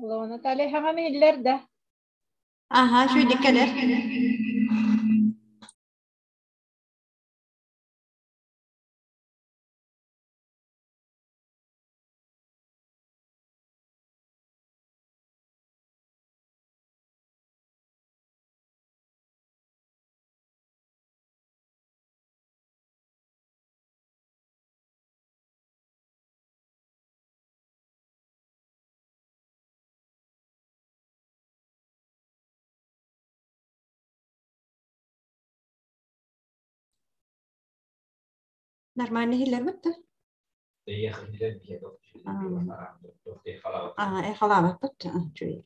Алло, Наталья хаҥам иһиллэр да? Аха, үчүгэйдик кэлэр. Нормально иһиллэрбит да? Аа, эхалаабаппыт. Үчүгэй.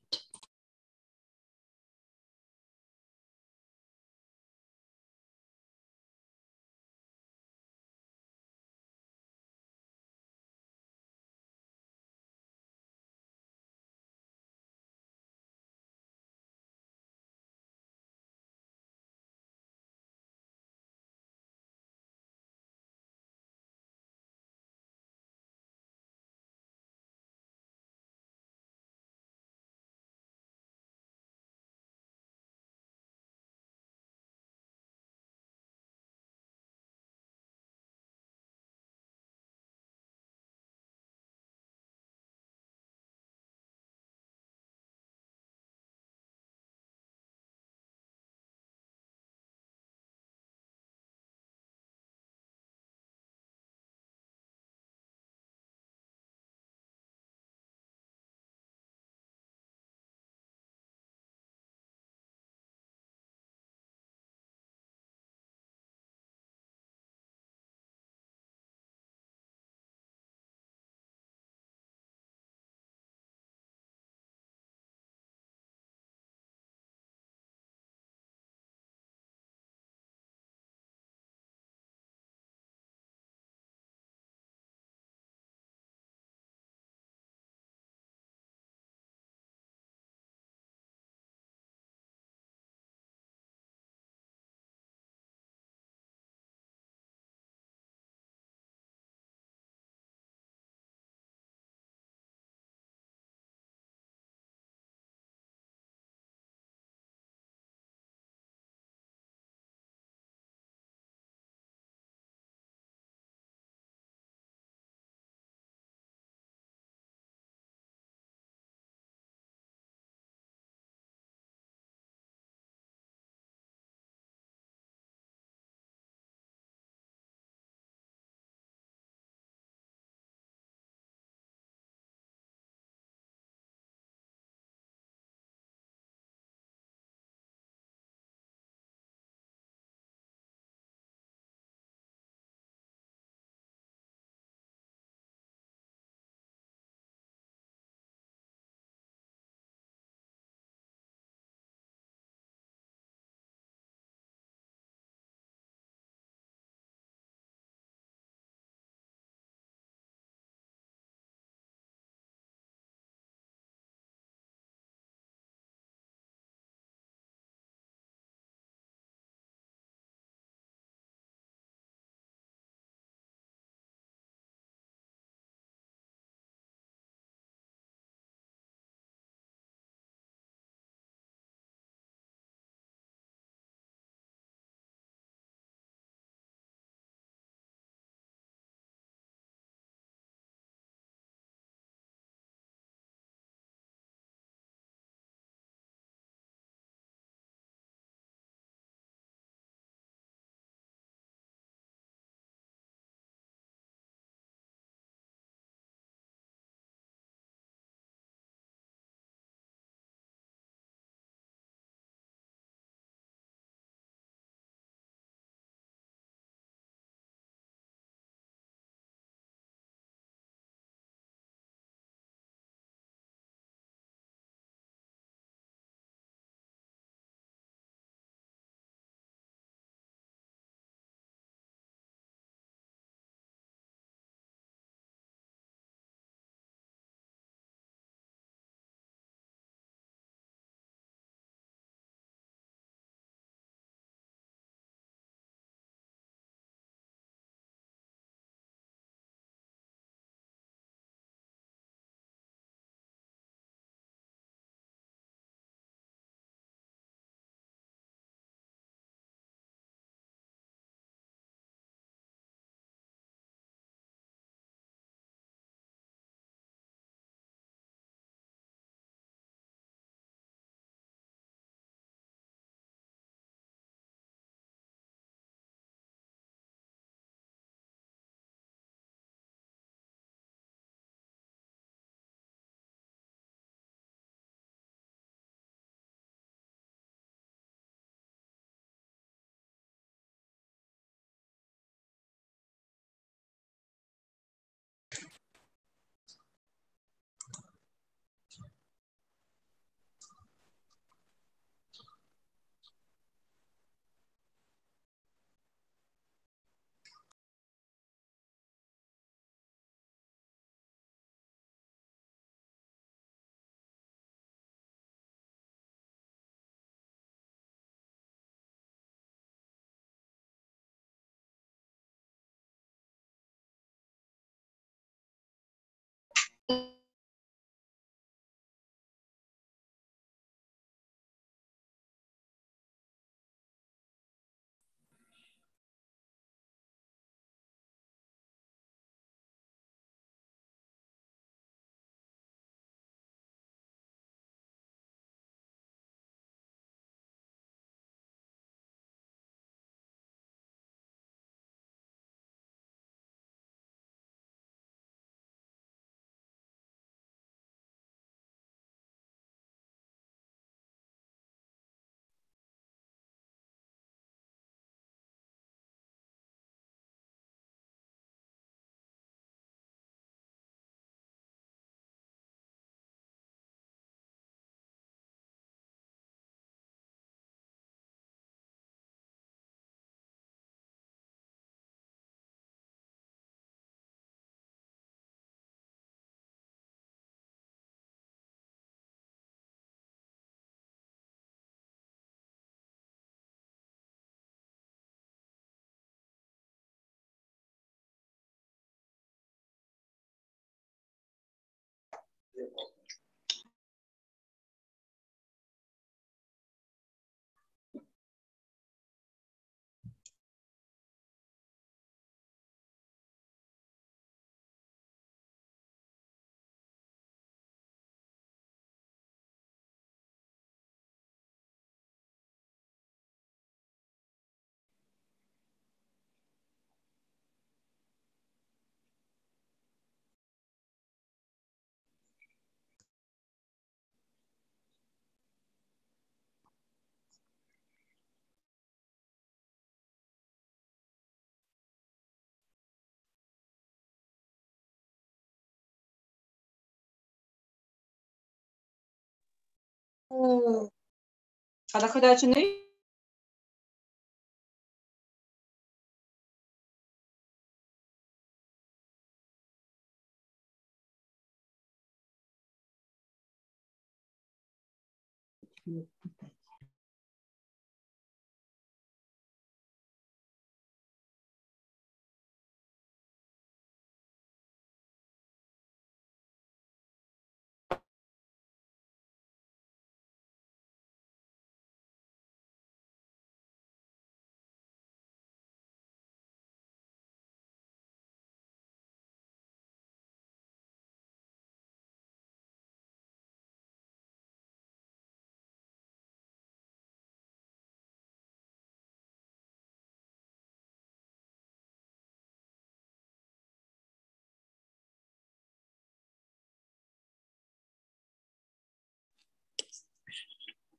Хадах көтөөчүнүй?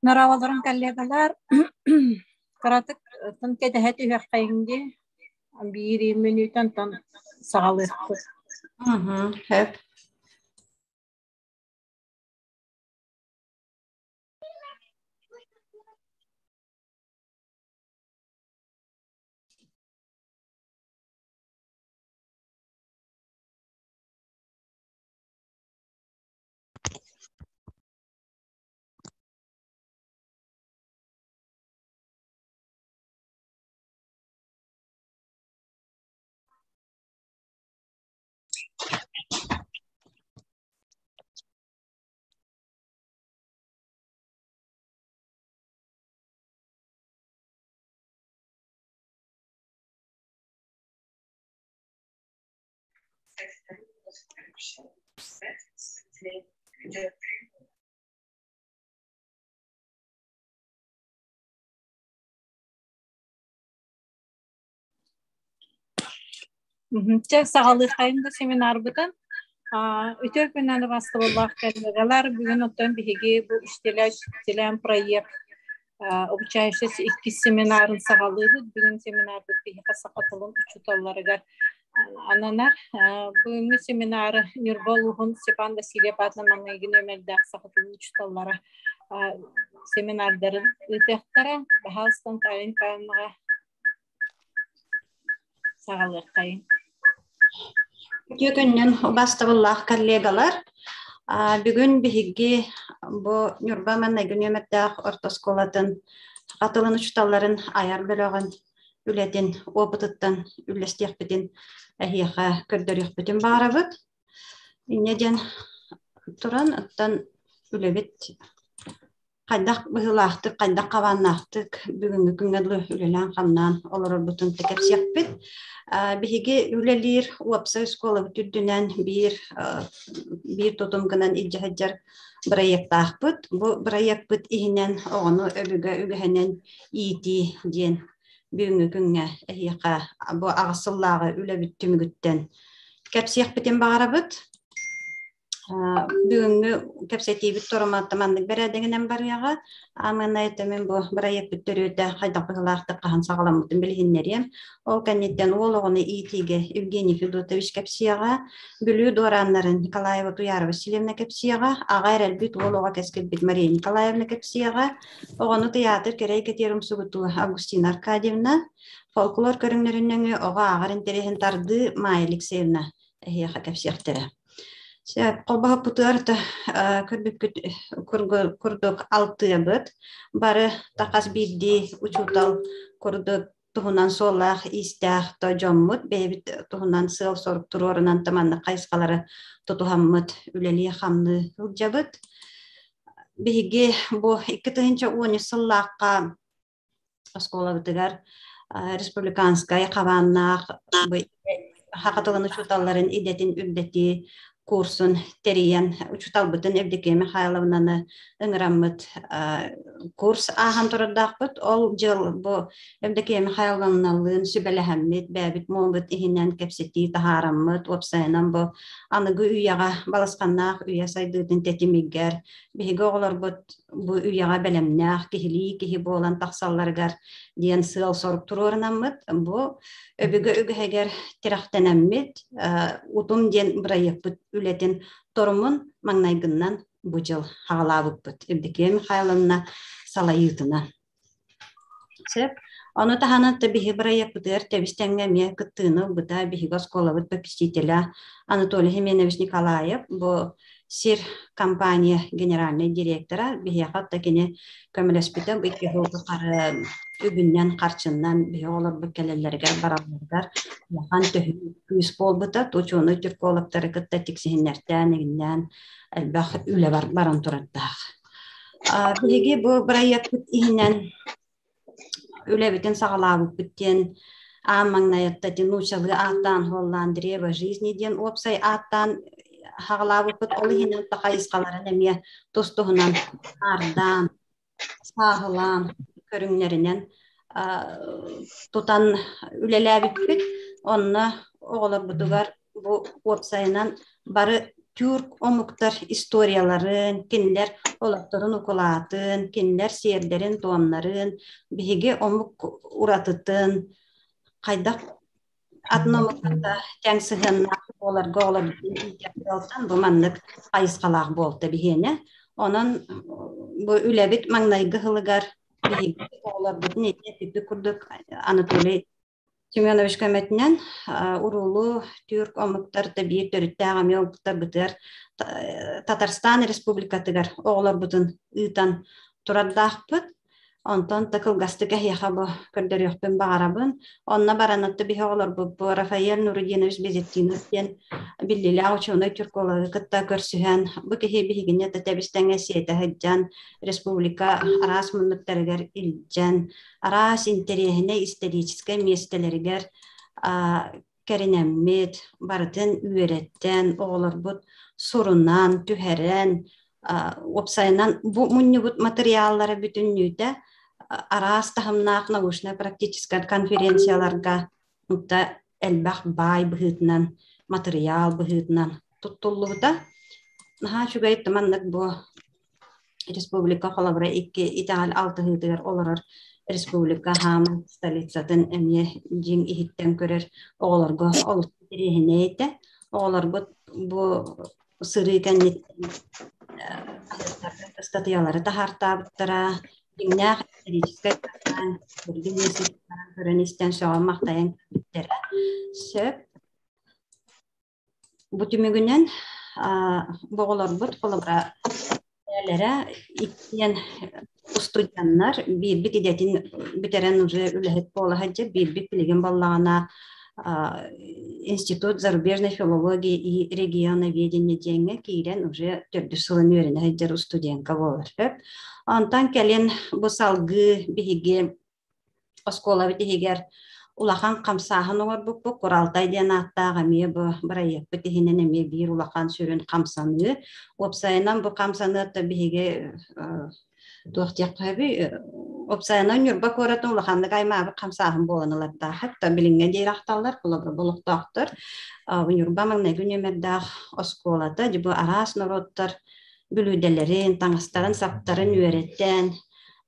Нарааларын коллегалар кыратык тын кэтэһэ түһүөххэйиҥ дии. Биир мүнүүтэн тон саҕалыахпыт. Хөп. Чэ, саҕалыаххайын да семинарбытын. Үтүө күннэн бастыбыллаах коллегалар, бүгүн оттон биһиги бу үстэлээн проект обучающийся иккис семинарын саҕалыыбыт. Бүгүн семинарбыт биһиэхэ саха тылын учууталларыгар ананар. Бүгүҥҥү семинары Ньурба улууһун Степан Васильев аатынан маҥнайгы нүөмэрдээх саха тылын учууталлара семинардарын ыытыахтара. Баһаалыстан Талин Николаевнаҕа саҕалыаххайыҥ. Үтүө күннүн убастабыллаах коллегалар. Бүгүн биһиги бу Ньурба маҥнайгы нүөмэрдээх орто оскуолатын саха тылын учууталларын айар бөлөҕүн үлэтин опытыттан үллэстиэхпитин эһиэхэ көрдөрүөхпүтүн баҕарабыт. Инньэ диэн туран, оттон үлэбит хайдах быһыылаахтык, хайдах хабааннаахтык бүгүҥҥү күҥҥэ дылы үлэлээн-хамнаан олорорбутун кэпсиэхпит. Биһиги үлэлиир уопсай оскуолабыт үрдүнэн биир биир тутум гынан илдьэ сылдьар бырайыактаахпыт. Бу бырайыакпыт иһинэн оҕону өбүгэ үгэһинэн иитии диэн бүгүҥҥү күҥҥэ эһиэхэ бу аҕыс сыллааҕы үлэбит түмүгүттэн кэпсиэхпитин баҕарабыт. Бүгүҥҥү кэпсэтиибит торума маннык бэрээдэгинэн барыаҕа. Аамына мин бу бырайыакпыт төрүөтэ хайдах быһыылаахтык хаһан саҕаламмытын билиһиннэриэм. Ол кэнниттэн уол оҕону иитиигэ Евгений Федотович кэпсиэҕэ, Бүлүү дуорааннарын Николаева Туяра Васильевна кэпсиэҕэ, аҕа эрэлбит уол оҕо кэскилбит Мария Николаевна кэпсиэҕэ, оҕону тыйаатыр кэрэй кэтиэр умсугутуу Августина Аркадьевна, фольклор көрүҥнэрин нөҥүө оҕо ааҕар интэриэһин тардыы Майя Алексеевна эһиэхэ кэпсиэхтэрэ. Сөп, холбоһуппутугар көрбүккүт курдук алтыабыт. Бары тахас биирдии учуутал курдук. туһунан суоллаах-иистээх то дьоммут бэйэбит туһунан сыал-сорук туруорунан маннык хайысхалары тутуһаммыт үлэлии-хамныы сылдьабыт. Биһиги бу 2013 сыллаахха оскуолабытыгар республиканскай хабааннаах саха тылын учууталларын идэтин үрдэтии курсун тэрийэн учууталбытын Евдокия Михайловнаны ыҥыраммыт курс ааһан турардаахпыт. Ол дьыл бу Евдокия Михайловналыын сүбэлэһэммит, бэйэбит муомабыт иһинэн кэпсэтии таһаараммыт, уопсайынан бу аныгы үйэҕэ балысханнаах үйэ сайдыытын тэтимигэр биһиги оҕолорбут бу үйэҕэ бэлэмнээх киһилии киһи буолан тахсалларыгар диэн сыал-сорук туруорунаммыт, бу өбүгэ үгэһигэр тирэхтэнэммит Утум диэн бырайыакпыт үлэтин торумун маҥнайгыннан бу дьыл хаҕалаабыппыт Евдокия Михайловна салайыытынан. Сөп. Ону таһынан биһи бырайыакпытыгар тэбис-тэҥҥэ эмиэ кыттыыны ылбыта биһиги оскуолабыт попечителя Анатолий Хименович Николаев бу Сир компания генеральнай директора биһиэхэ да кини көмөлөспүтэ бу икки сыл тухары үбүнэн харчынан биһи оҕолорбут кэлэллэригэр баралларыгар улахан төһүү күүс буолбута учуонай тюркологтары кытта тиксиһиннэртээн игиннээн элбэх үлэ баран турардаах. Биһиги бу бырайыакпыт иһинэн үлэбитин саҕалаабыппыт диэн аан маҥнайытта нууччалыы ааттаан хуоллаан древо жизни диэн уопсай ааттаан хаҕалаабыппыт. Ол иһинэн хайысхаларын эмиэ тус-туһунан наардаан, сааһылаан көрүҥнэринэн тутан үлэлээбиппит. Онно оҕолорбутугар бу уопсайынан бары тюрк омуктар историяларын, кинилэр олохторун укулаатын, кинилэр сиэрдэрин-туомнарын, биһиги омук уратытын хайдах атын омуктарга тэҥ сыһыаннаах буоларга оҕолорбутун иитиэх бу маннык хайысхалаах буолта биһиэнэ. Онон бу үлэбит маҥнайгы сылыгар биһиги оҕолорбутун ити курдук Анатолий Семенович көмөтүнэн уруулуу түүрк омуктар да биир төрүттээх эмиэ омуктарбытыгар Татарстан Республикатыгар оҕолорбутун ыытан турардаахпыт. Онтон да кылгастык эһиэхэ бу көрдөрүөхпүн баҕарабын. Онно баранатты биһи оҕолорбут бу Рафаэль Нурудинович Безеттинов диэн биллиилээх учуонай тюркологы кытта көрсүһэн, бу киһи биһигини тэбис-тэҥҥэ сиэтэ сылдьан республика араас муннуктарыгар илдьэн араас интэриэһинэй историческай миэстэлэригэр кэринэммит, барытын үөрэттэн, оҕолорбут сурунан, түһэрэн, уопсайынан бу мунньубут матырыйааллара бүтүннүүтэ араас таһымнаах научнай-практическай конференцияларга элбэх баай быһыытынан, матырыйаал быһыытынан туттуллубута. Наһаа үчүгэй маннык бу республика холобура икки итэҕэл алтыһыытыгар олорор республика хааман столицатын эмиэ дьиҥ иһиттэн көрөр оҕолорго олус интэриэһинэй этэ. Оҕолорбут бу сырыы кэнниттэн ыстатыйалары таһаартаабыттара, дьиҥнээх историческай көрөн истэн сөҕөн-махтайан көрбүттэрэ сөп. Бу түмүгүнэн оҕолорбут холобура бэйэлэрэ иккиэн устудьуоннар биирбит идэтин бүтэрэн уже үлэһит буола сылдьар, биирбит билигин буоллаҕына Институт зарубежной филологии и регионоведения диэҥҥэ киирэн уже төрдүс сылын үөрэнэ сылдьар студентка буолар сөп. Онтон кэлин бу салгыы биһиги оскуолабыт иһигэр улахан хамсааһын оҥорбуппут. Куралтай диэн ааттаах эмиэ бу бырайыакпыт иһинэн эмиэ биир улахан сүрүн хамсаныы. Уопсайынан бу хамсаныыта биһиги туох диэххэ сөбүй уопсайынан Ньурба куоратын улаханнык аймаабыт хамсааһын буолан ылардаах. Билиҥҥэ диэри ахталлар, холобура олохтоохтор. Ньурба маҥнайгы нүөмэрдээх оскуолата бу араас норуоттар бүлүүдэлэрин, таҥастарын-саптарын үөрэтэн,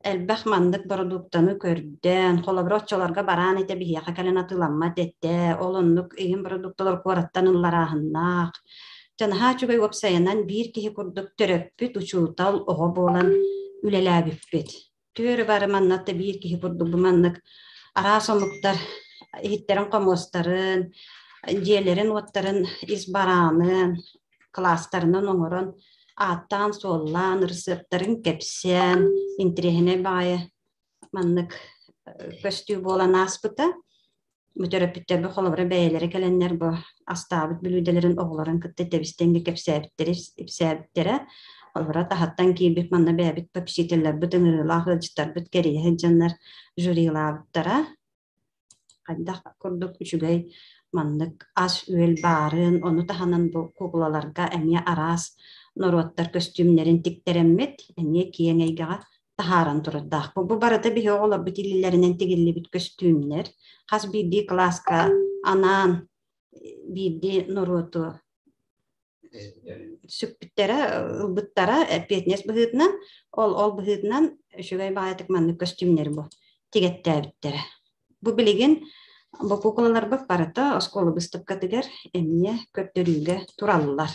элбэх маннык бородууктаны көрдөөн, холобура оччолорго бараан этэ биһиэхэ кэлэн атыыламмат этэ, ол оннук иһин бородуукталар куораттан ылларааһыннаах. Дьэ наһаа үчүгэй уопсайынан биир киһи курдук төрөппүт учуутал оҕо буолан үлэлээбиппит. Түөрү бары манна да биир киһи курдук бу маннык араас омуктар иһиттэрин-хомуостарын, дьиэлэрин-уоттарын ис бараанын, кылаастарынан оҥорон ааттаан-суоллаан, ырысыаптарын кэпсээн, интэриэһинэй баҕайы маннык көстүү буолан ааспыта. Бу төрөппүттэрбит холобура бэйэлэрэ кэлэннэр бу астаабыт бүлүүдэлэрин оҕолорун кытта тэбис-тэҥҥэ кэпсээбиттэрэ, ипсээбиттэрэ. Холобура таһыттан киирбит манна бэйэбит попечителлэрбит, ыҥырыылаах ыалдьыттарбыт кэрийэ сылдьаннар жюрилаабыттара. Хайдах курдук үчүгэй маннык ас-үөл баарын, ону таһынан бу куукулаларга эмиэ араас норуоттар көстүүмнэрин тиктэрэммит, эмиэ киэҥ эйгэҕэ таһааран турардаахпыт. Бу барыта биһи оҕолорбут илиилэринэн тигиллибит көстүүмнэр. Хас биирдии кылааска анаан биирдии норуоту сүкпүттэрэ, ылбыттара эппиэтинэс быһыытынан, ол ол быһыытынан үчүгэй баҕайытык маннык көстүүмнэри бу тигэттээбиттэрэ. Бу билигин бу куукулаларбыт барыта оскуола быыстапкатыгар эмиэ көрдөрүүгэ тураллар.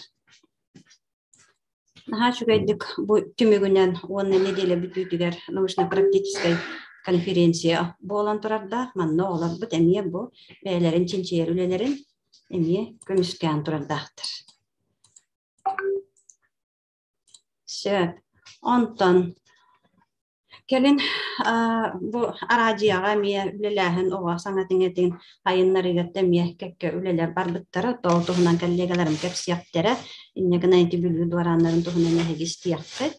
Наһаа үчүгэйдик бу түмүгүнэн уонна нэдиэлэ бүтүүтүгэр научно-практическай конференция буолан турардаах. Манна оҕолорбут эмиэ бу бэйэлэрин чинчийэр үлэлэрин эмиэ көмүскээн турардаахтар. Сөп. Онтон кэлин бу араадьыйаҕа эмиэ үлэлээһин оҕо саҥа тиҥэтин айыннарыыга эмиэ кэккэ үлэлэр барбыттара. Ол туһунан коллегаларым кэпсиэхтэрэ. Инньэ гынан ити Бүлүү дуорааннарын туһунан эһиги истиэххит.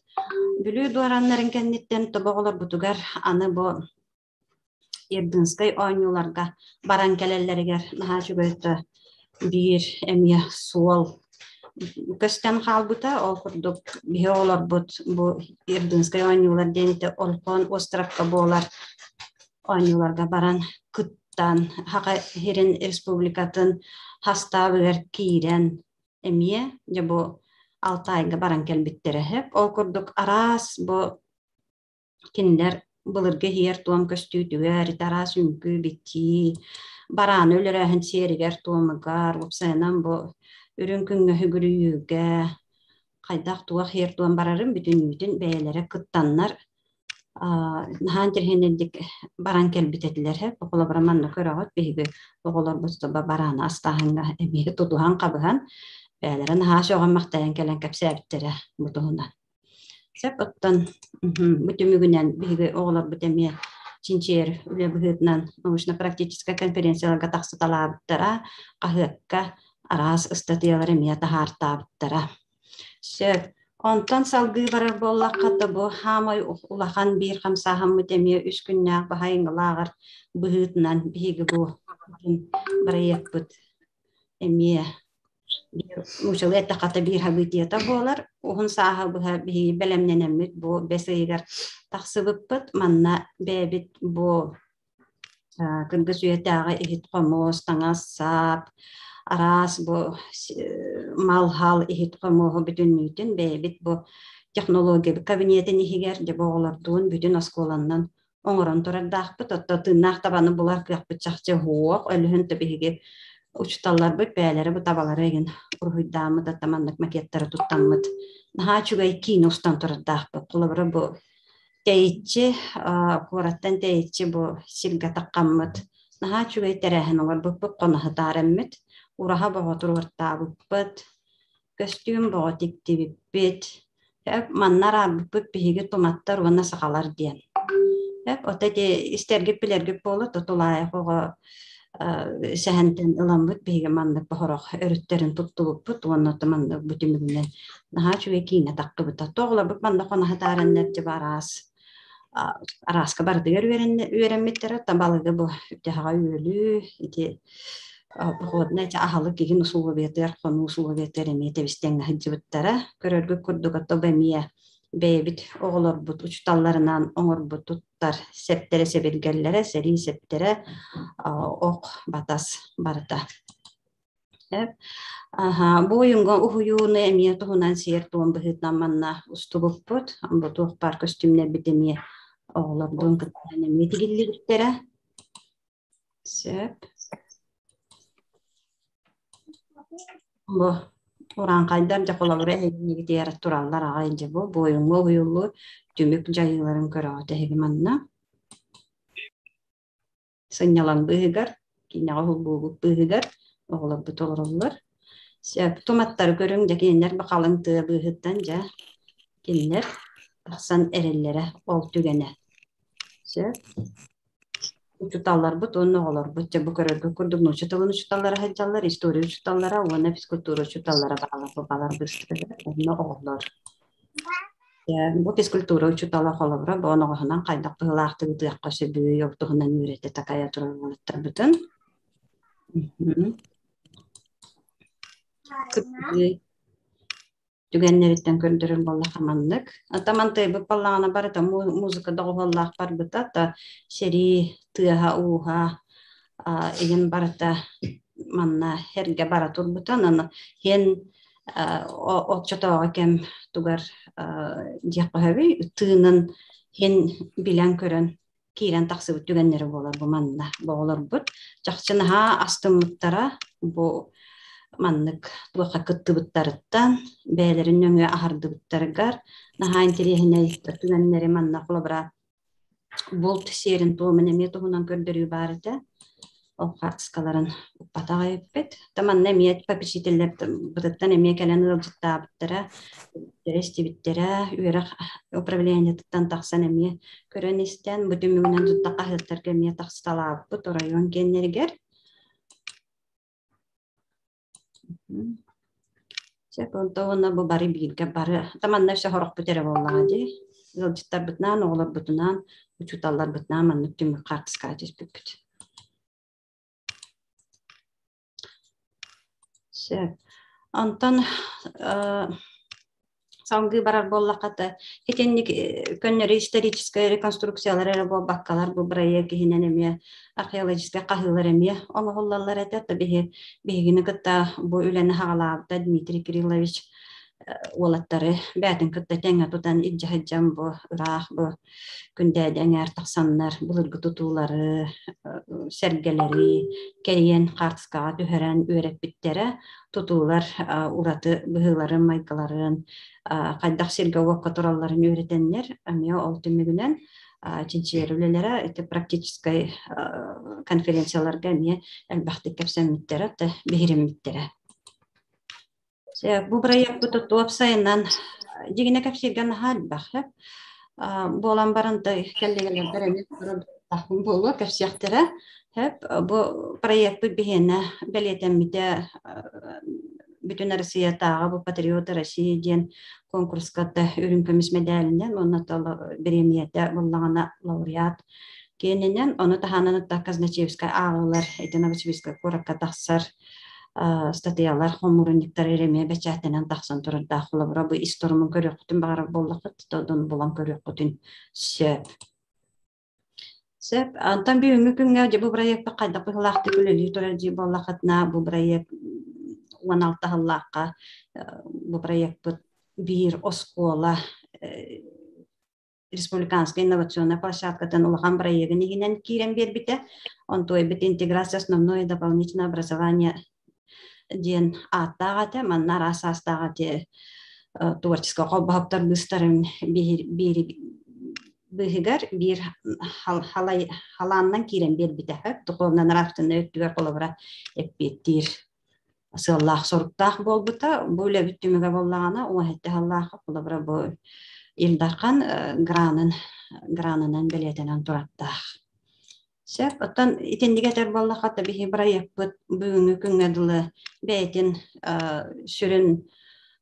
Бүлүү дуорааннарын кэнниттэн тобоҕолорбутугар аны бу Ирдинскэй оонньууларга баран кэлэллэригэр наһаа үчүгэй биир эмиэ суол көстөн хаалбыта. Ол курдук биһи оҕолорбут бу Ирдинскэй оонньуулар диэн ити Ольхон островка буолар оонньууларга баран кыттан Саха сирин республикатын хастаабыгар киирэн эмиэ дьэ бу Алтайга баран кэлбиттэрэ. Ол курдук араас бу Кинилэр былыргы иһийэр-туом көстүүтүгэр, ити араас үҥкүү-битии, барааны өлөрөөһүн сиэригэр-туомугар, уопсайынан бу үрүҥ күҥҥэ сүгүрүйүүгэ хайдах туох иһэр-туом барарын бүтүннүүтүн бэйэлэрэ кыттаннар наһаа интэриэһинэйдик баран кэлбит этилэр. Холобура манна көрөҕүт биһиги оҕолорбут барааны астааһыҥҥа эмиэ тутуһан-хабыһан бэйэлэрэ наһаа сөҕөн-махтайан кэлэн кэпсээбиттэрэ бу туһунан. Сөп оттон бу түмүгүнэн биһиги оҕолорбут эмиэ чинчийэр үлэ быһыытынан научно-практическай конференцияларга тахсыталаабыттара, хаһыакка араас ыстатыйалары эмиэ таһаартаабыттара. Сөп. Онтон салгыы барар буоллахха, то бу хаамай улахан биир хамсааһыммыт эмиэ үс күннээх баһайыҥылааҕар быһыытынан биһиги бу бырайыакпыт эмиэ Нуучалыы эттэххэ биир событиета буолар. Уһун сааһы быһа биһиги бэлэмнэнэммит бу бэс ыйыгар тахсыбыппыт. Манна бэйэбит бу кыргыз үйэтээҕи иһит-хомуос, таҥас-сап, араас бу мал-хал иһит-хомуоһу бүтүннүүтүн бэйэбит бу технология кабинетин иһигэр дьэ бу оҕолордуун бүтүн оскуоланнан оҥорон турардаахпыт. Оттон тыыннаах табаны булар кыахпыт чахчы суох. Өлүһүн то биһиги учууталларбыт бэйэлэрэ бу табалары игин уруһуйдааммыт, оттон маннык макеттары туттаммыт. Наһаа үчүгэй киинэ устан турардаахпыт. Холобура бу тэйиччи, куораттан тэйиччи бу сиргэ таххаммыт. Наһаа үчүгэй тэрээһин оҥорбуппут, хоноһутаар эммит. Ураһа боҕо туруортаабыппыт. Көстүүм боҕо тиктибиппит. Манна араарбыппыт биһиги туматтар уонна сахалар диэн. Ото ити истэргит билэргит буолуо, тутулаайах оҕо сэһэнтэн ыламмыт биһиги маннык бохорох өрүттэрин туттубуппут уонна маннык бу түмүгүнэн наһаа үчүгэй киинэ таххыбыта. Тоҕолорбут манна хоноһо таараннар дьэ араас арааска барытыгар үөрэммиттэрэ табалыгы бу үтэһэҕэ үөлүү ити походная аһылык игин усулуобуйатыгар хонуу усулуобуйатыгар эмиэ тэбистэҥҥэ сылдьыбыттара көрөргүт курдук ото эмиэ бэйэбит оҕолорбут учууталларынан оҥорбут туттар сэптэрэ сэбиргэллэрэ сэрии сэптэрэ ох батас барыта. Бу ойуҥҥа уһуйууну эмиэ туһунан сиэр-туом быһыытынан манна устубуппут. Бу туох баар көстүүмнэрбит эмиэ оҕолордуун кыттыһан эмиэ тигиллибиттэрэ. Сөп. Бу урааҥхайдар дьэ холобура эһигинигитигэр тураллар аҕай дьэ бу буойуҥҥа уһуйуллуу түмүк дьайыыларын көрөҕүт эһиги манна. Сынньалаҥ быыһыгар, киинэҕэ уһуллуубут быыһыгар оҕолорбут олороллор. Сөп, туматтары көрүҥ, дьэ кинилэр бу халыҥ тыа быыһыттан дьэ кинилэр тахсан эрэллэрэ ол түгэнэ. Сөп. Учуталларбыт уонна оҕолорбут дьэ бу көрөргө курдук нуучча тылын учуталлара сылдьаллар, история учуталлара уонна физкультура учуталлара баалар балар быстылар уонна оҕолор. Бу физкультура учутала холобура бу оноҕоһунан хайдах быһыылаахтык ытыахха сөбүй, ол туһунан үөрэтэ такайа турар уолаттарбытын. Түгэннэриттэн көрдөрөр буоллахха маннык. Тамантыйбыт буоллаҕына барыта музыка доҕуһуоллаах барбыта, та сэрии тыаһа-ууһа игин барыта манна эргэ бара турбута. Онон иэн оччотооҕу кэм тугар диэххэ сөбүй, тыынын иһин билэн көрөн киирэн тахсыбыт түгэннэрэ буолар бу манна оҕолорбут чахчы наһаа астыммыттара бу маннык туохха кыттыбыттарыттан бэйэлэрин нөҥүө аһардыбыттарыгар наһаа интэриэһинэй түгэннэри манна холобура булт сиэрин туомун эмиэ туһунан көрдөрүү баар этэ ол хаартыскаларын укпатах эбиппит. Та манна эмиэ попечителлэр бытыттан эмиэ кэлэн ыалдьыттаабыттара, истибиттэрэ, үөрэх управлениетыттан тахсан эмиэ көрөн истэн, бу түмүгүнэн тутта хаһыаттарга эмиэ тахсыталаабыппыт оройуон киэннэригэр. Сөп, онто уонна бу бары бииргэ бары, та манна өссө сорохпут эрэ буоллаҕа дии. Ыалдьыттарбытынаан, оҕолорбутунаан, учууталларбытынаан маннык түмүк хаартыскаҕа түспүппүт. Сөп. Онтон салгыы барар буоллахха да итинник көннөрү историческай реконструкциялар эрэ буолбаккалар бу бырайыак иһинэн эмиэ археологическай хаһыылар эмиэ оҥоһуллаллар этэ. Биһи биһигини кытта бу үлэни хаҕалаабыта Дмитрий Кириллович уолаттары бээтин кытта тэҥҥэ тутан илдьэ сылдьан бу ыраах бу Күндээдэ эҥээр тахсаннар былыргы тутуулары, сэргэлэри кэрийэн хаартыскаҕа түһэрэн үөрэппиттэрэ. Тутуулар ураты быһыыларын, майгыларын, хайдах сиргэ-уокка туралларын үөрэтэннэр, эмиэ ол түмүгүнэн чинчийэр үлэлэрэ ити практическай конференцияларга эмиэ элбэхтик кэпсэммиттэрэ, биһириммиттэрэ. Бу бырайыакпыт уопсайынан дьиҥинэ кэпсииргэ наһаа элбэх буолан баран да кэллигэлэрбэр эмиэ буолуо кэпсиэхтэрэ. Бу проекпыт биһиэнэ бэлиэтэммитэ Бүтүн Россиятааҕы бу «Патриоты России» диэн конкурска да үрүҥ көмүс мэдээлинэн уонна бириэмийэтэ буллаҕына лауреат киэнинэн, ону таһынан Казначеевскай ааҕыылар ити Новосибирскай куоракка тахсар ыстатыйалар хомуурунньуктар эмиэ бэчээттэнэн тахсан турардаах холобура бу ис торумун көрүөххүтүн баҕарар буоллаххыт дон булан көрүөххүтүн сөп. Сөп. Антон бүгүҥҥү күҥҥэ дьэ бу бырайыакпыт хайдах быһыылаахтык үлэлии турар дии буоллаххытына бу бырайыак 16 сыллаахха бу бырайыакпыт биир оскуола республиканскай инновационнай площадкатын улахан бырайыагын иһинэн киирэн биэрбитэ. Онтуойбут интеграция основное дополнительное образование диэн ааттаах этэ. Манна араас саастаах эти творческай холбоһуктар быыстарын биир быыһыгар биир халааннан киирэн биэрбитэ. Духовно-нравственнай өттүгэр холобура эппиэттиир сыаллаах-соруктаах буолбута. Бу үлэбит түмүгэ буоллаҕына, уон сыллаах холобура бу Ил Дархан гранын гранынан бэлиэтэнэн тураттаах. Сөп. Оттон итинник этэр буоллахха, биһи бырайыакпыт бүгүҥҥү күҥҥэ дылы бэйэтин сүрүн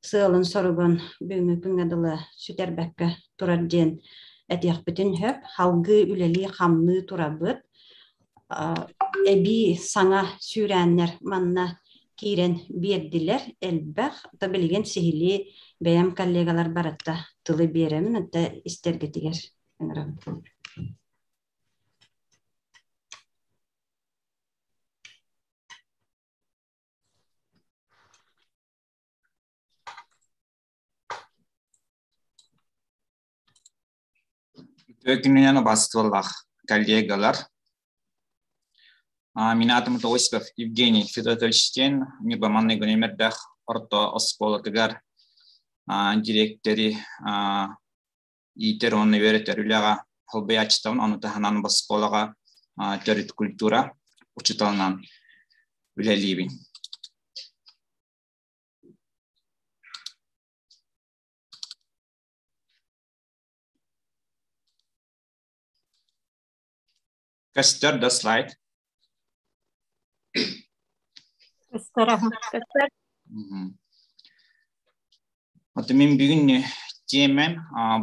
сыалын-соругун бүгүҥҥү күҥҥэ дылы сүтэрбэккэ турар диэн этиэхпитин сөп. Халгыы үлэлии-хамныы турабыт. Эбии саҥа сүүрээннэр манна киирэн биэрдилэр элбэх. То билигин сиһилии бэйэм коллегалар барытта тылы биэрэмин, это истэргитигэр ыҥырабын. Үтүө убастыыллаах коллегалар. Мин аатым Осипов Евгений Федотович диэн Ньурба маҥнайгы нүөмэрдээх орто оскуолатыгар дириэктэри иитэр уонна үөрэтэр үлэҕэ солбуйааччытабын, ону таһынан оскуолаҕа төрүт культура учууталынан үлэлиибин. Көстөр да слайд? Көстөр аха. Көстөр. Ото мин бүгүн тиэмэм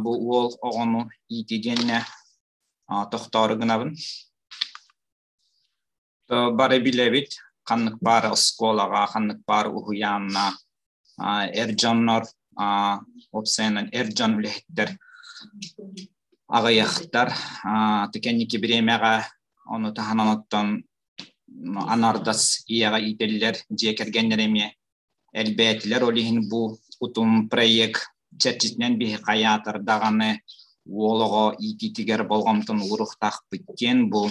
бу уол оҕону иити диэннэ тохтоору гынабын. Бары билэбит, ханнык баар оскуолаҕа, ханнык баар уһуйаанна эр дьоннор, уопсайынан эр дьон үлэһиттэр аҕыйахтар. Кэнники бириэмэҕэ ону таһынан оттон анардас ийэҕэ иитэллэр дьиэ кэргэннэр эмиэ элбээтилэр. Ол иһин бу утум проект чэрчитинэн биһи хайаатар даҕаны уол оҕо иитиитигэр болҕомтону ууруохтаахпыт диэн бу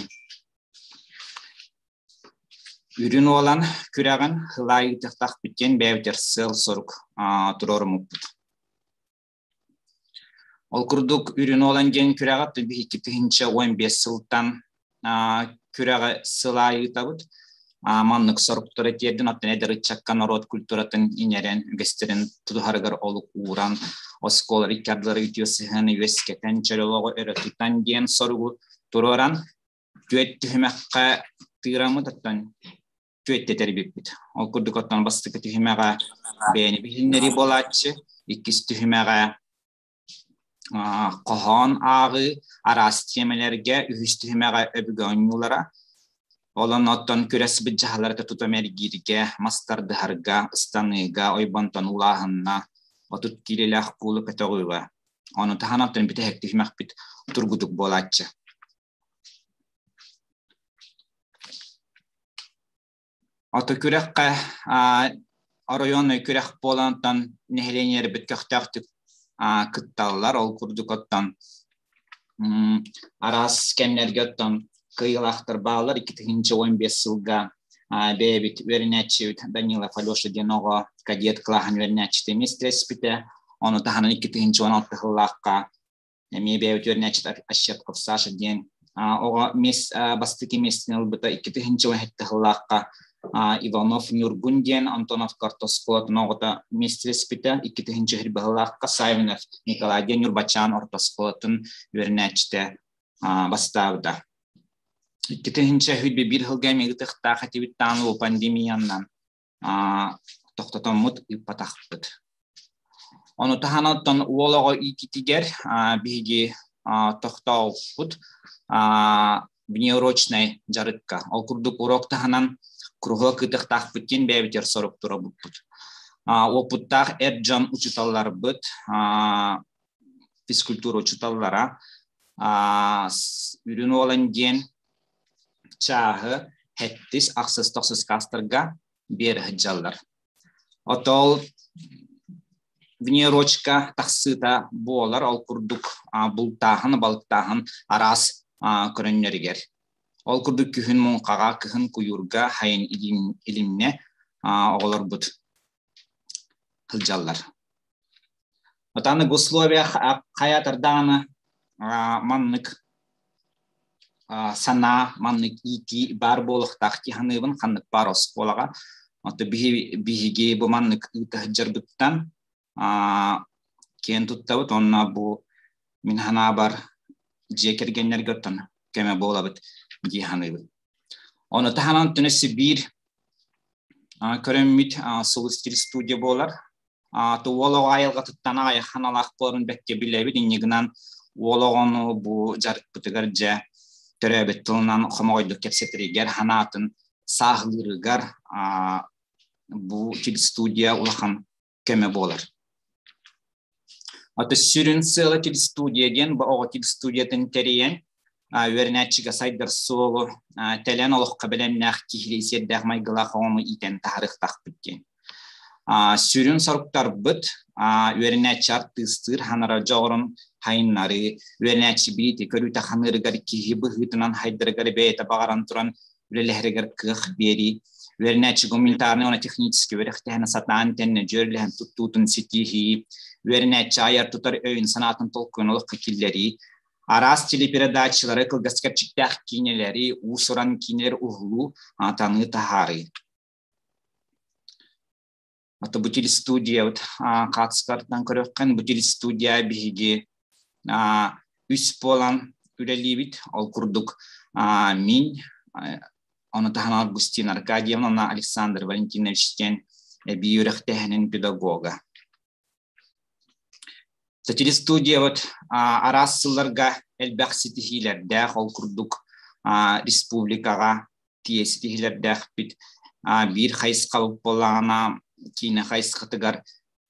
Үрүн уолан күрэҕин ылаа ыытыахтаахпыт диэн бэйэбитигэр сыал-сорук туруоруммуппут. Ол курдук Үрүн уолан диэн күрэҕи 2015 сылтан күрэҕи сыл аайы ыытабыт. Маннык соруктары тиэрдин оттон эдэр ыччакка норуот культуратын иҥэрэн, үгэстэрин тутуһарыгар олук ууран, оскуола икки ардылары үтүө сыһыаны үөскэтэн, чөл олоҕу өрө тутан диэн соругу туруоран, түөрт түһүмэххэ тыыраммыт оттон түөттэтэр эбиппит. Ол курдук оттон бастакы түһүмэҕэ бэйэни билиннэрии буолааччы, иккис түһүмэҕэ хоһоон ааҕыы, араас тиэмэлэргэ, үһүс түһүмэҕэ өбүгэ оонньуулара. Олон оттон күрэс быдьаһалара тутум эргииргэ, мас тардыһарга, ыстаныыга, ойбонтон улааһынна, 30 киилэлээх куулу көтөҕүүгэ. Ону таһынан оттон бүтэһик түһүмэхпит тургутук буолааччы. Ото күрэххэ оройуоннай күрэх буолантан нэһилиэнньэлэрбит көхтөөхтүк кытталлар. Ол курдук оттон араас кэмнэргэ оттон кыайыылаахтар бааллар. 2015 сылга бэйэбит үөрэнээччибит Данилов Алеша диэн оҕо кадет кылааһын үөрэнээччитэ миэстэлэспитэ. Ону таһынан 2016 сыллаахха эмиэ бэйэбит үөрэнээччит Ощепков Саша диэн оҕо мисс бастакы миэстэни ылбыта 2017 сыллаахха Иванов Ньургун диэн Антонов оскуолатын оҕото миэстэлэспитэ 2001 быһылаахха Савинов Николай диэн Ньурбачаан орто оскуолатын үөрэнээччитэ бастаабыта. 2021 сылга эмиэ ытыктаах этибит даҕаны бу пандемиянан тохтотоммут ыыппатахпыт. Ону таһынан оттон уол оҕо иитиитигэр биһиги тохтооппут внеурочнай дьарыкка. Ол курдук урок таһынан кругок ыытыахтаахпыт диэн бэйэбитигэр сорук туруорбуппут. Уопуттаах эр дьон учууталларбыт, физкультура учууталлара үрүн уолан диэн чааһы хэттис ахсыс тохсус каастарга биэр сылдьаллар. Отол внерочка тахсыыта буолар, ол курдук бултааһын, балыктааһын араас көрөннөрүгэр. Ол курдук күһүн муҥхаҕа, кыһын куйуурга хайын илимнэ оҕолорбут сылдьаллар. Отаны условия хайатардаҕына маннык санаа, маннык иитии баар буолуохтаах дии саныыбын ханнык баар оскуолаҕа. Ото биһиги бу маннык ыыта сылдьарбыттан киэн туттабыт уонна бу мин санаабар дьиэ кэргэннэргэ оттон көмө буолабыт дии саныыбын. Ону таһынан түнэси биир көрөммүт Сулус студия буолар. Уол оҕо айылҕатыттан аҕыйах ханалаах буоларын бэккэ билэбит. Инньэ гынан уол оҕону бу дьарыкпытыгар дьэ төрөөбүт тылынан хомоҕойдук кэпсэтэригэр, санаатын сааһылыырыгар бу телестудия улахан көмө буолар. Ото сүрүн сыала телестудия диэн бу оҕо телестудиятын тэрийэн үөрэнээччигэ сайдар суолу тэлэн олоххо бэлэмнээх киһилии сиэрдээх майгылаах оҕону иитэн таһаарыахтаахпыт диэн. Сүрүн соруктарбыт үөрэнээччи артыыстыыр ханара дьоҕурун хайыннарыы, үөрэнээччи билиити көрүүтэ ханыырыгар киһи быһыытынан хайдарыгар бэйэтэ баҕаран туран үлэлэһэригэр кыах биэрии, үөрэнээччи гуманитарнай уонна техническэй үөрэхтээһини сатаан тэннэ дьүөрэлэһэн туттуутун ситиһии, үөрэнээччи айар-тутар өйүн-санаатын толкуйун олоххо киллэрии, араас телепередачалары, кылгас кэрчиктээх киинэлэри, уус-уран киинэлэри уһулуу, таҥыы таһаарыы. Ото бу телестудиябыт хаатыскартан көрөххөн, бу телестудия биһиги үс буолан үлэлиибит. Ол курдук мин, ону таһынан Августина Аркадьевна, Александр Валентинович диэн эбии үөрэхтээһинин педагога. Телестудиябыт араас сылларга элбэх ситиһиилэрдээх, ол курдук республикаҕа тиийэ ситиһиилэрдээхпит. Биир хайысхабыт буоллаҕына, киинэ хайысхатыгар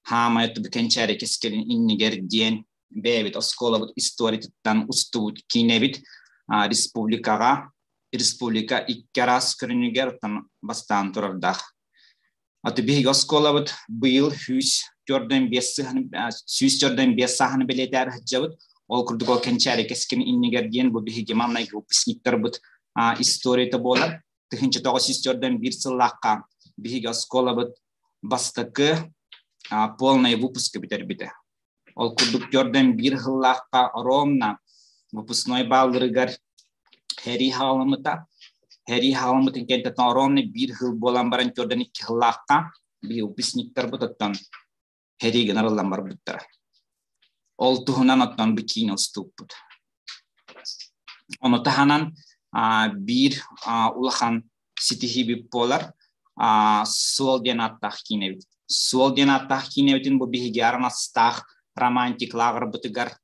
хаамай кэнчээри кэскилин иннигэр диэн бэйэбит оскуолабыт историятыттан устубут киинэбит республикаҕа республика икки араас көрүнүгэр бастаан турардаах. Аты биһиги оскуолабыт быйыл 145 сааһын бэлиэтээр сылдьабыт. Ол курдук ол кэнчээри кэскин иннигэр диэн бу биһиги маҥнайгы выпускниктарбыт историята буолар. 1941 сыллаахха биһиги оскуолабыт бастакы полный выпуска бүтэрбитэ. Ол курдук 41 сыллаахха ровно выпускной баалларыгар Хэрий хаҕаламмыта. Хэрий хаҕаламмытын кэнниттэн ровно биир сыл буолан баран 42 сыллаахха биһи выпускниктарбыт оттон Хэрий гына арыллан барбыттара. Ол туһунан оттон бу киин устууппут. Ону таһынан биир улахан ситиһиибит буолар суол диэн ааттаах киинэбит. Суол диэн ааттаах киинэбитин бу биһиги арамастаах романтик лааҕырбытыгар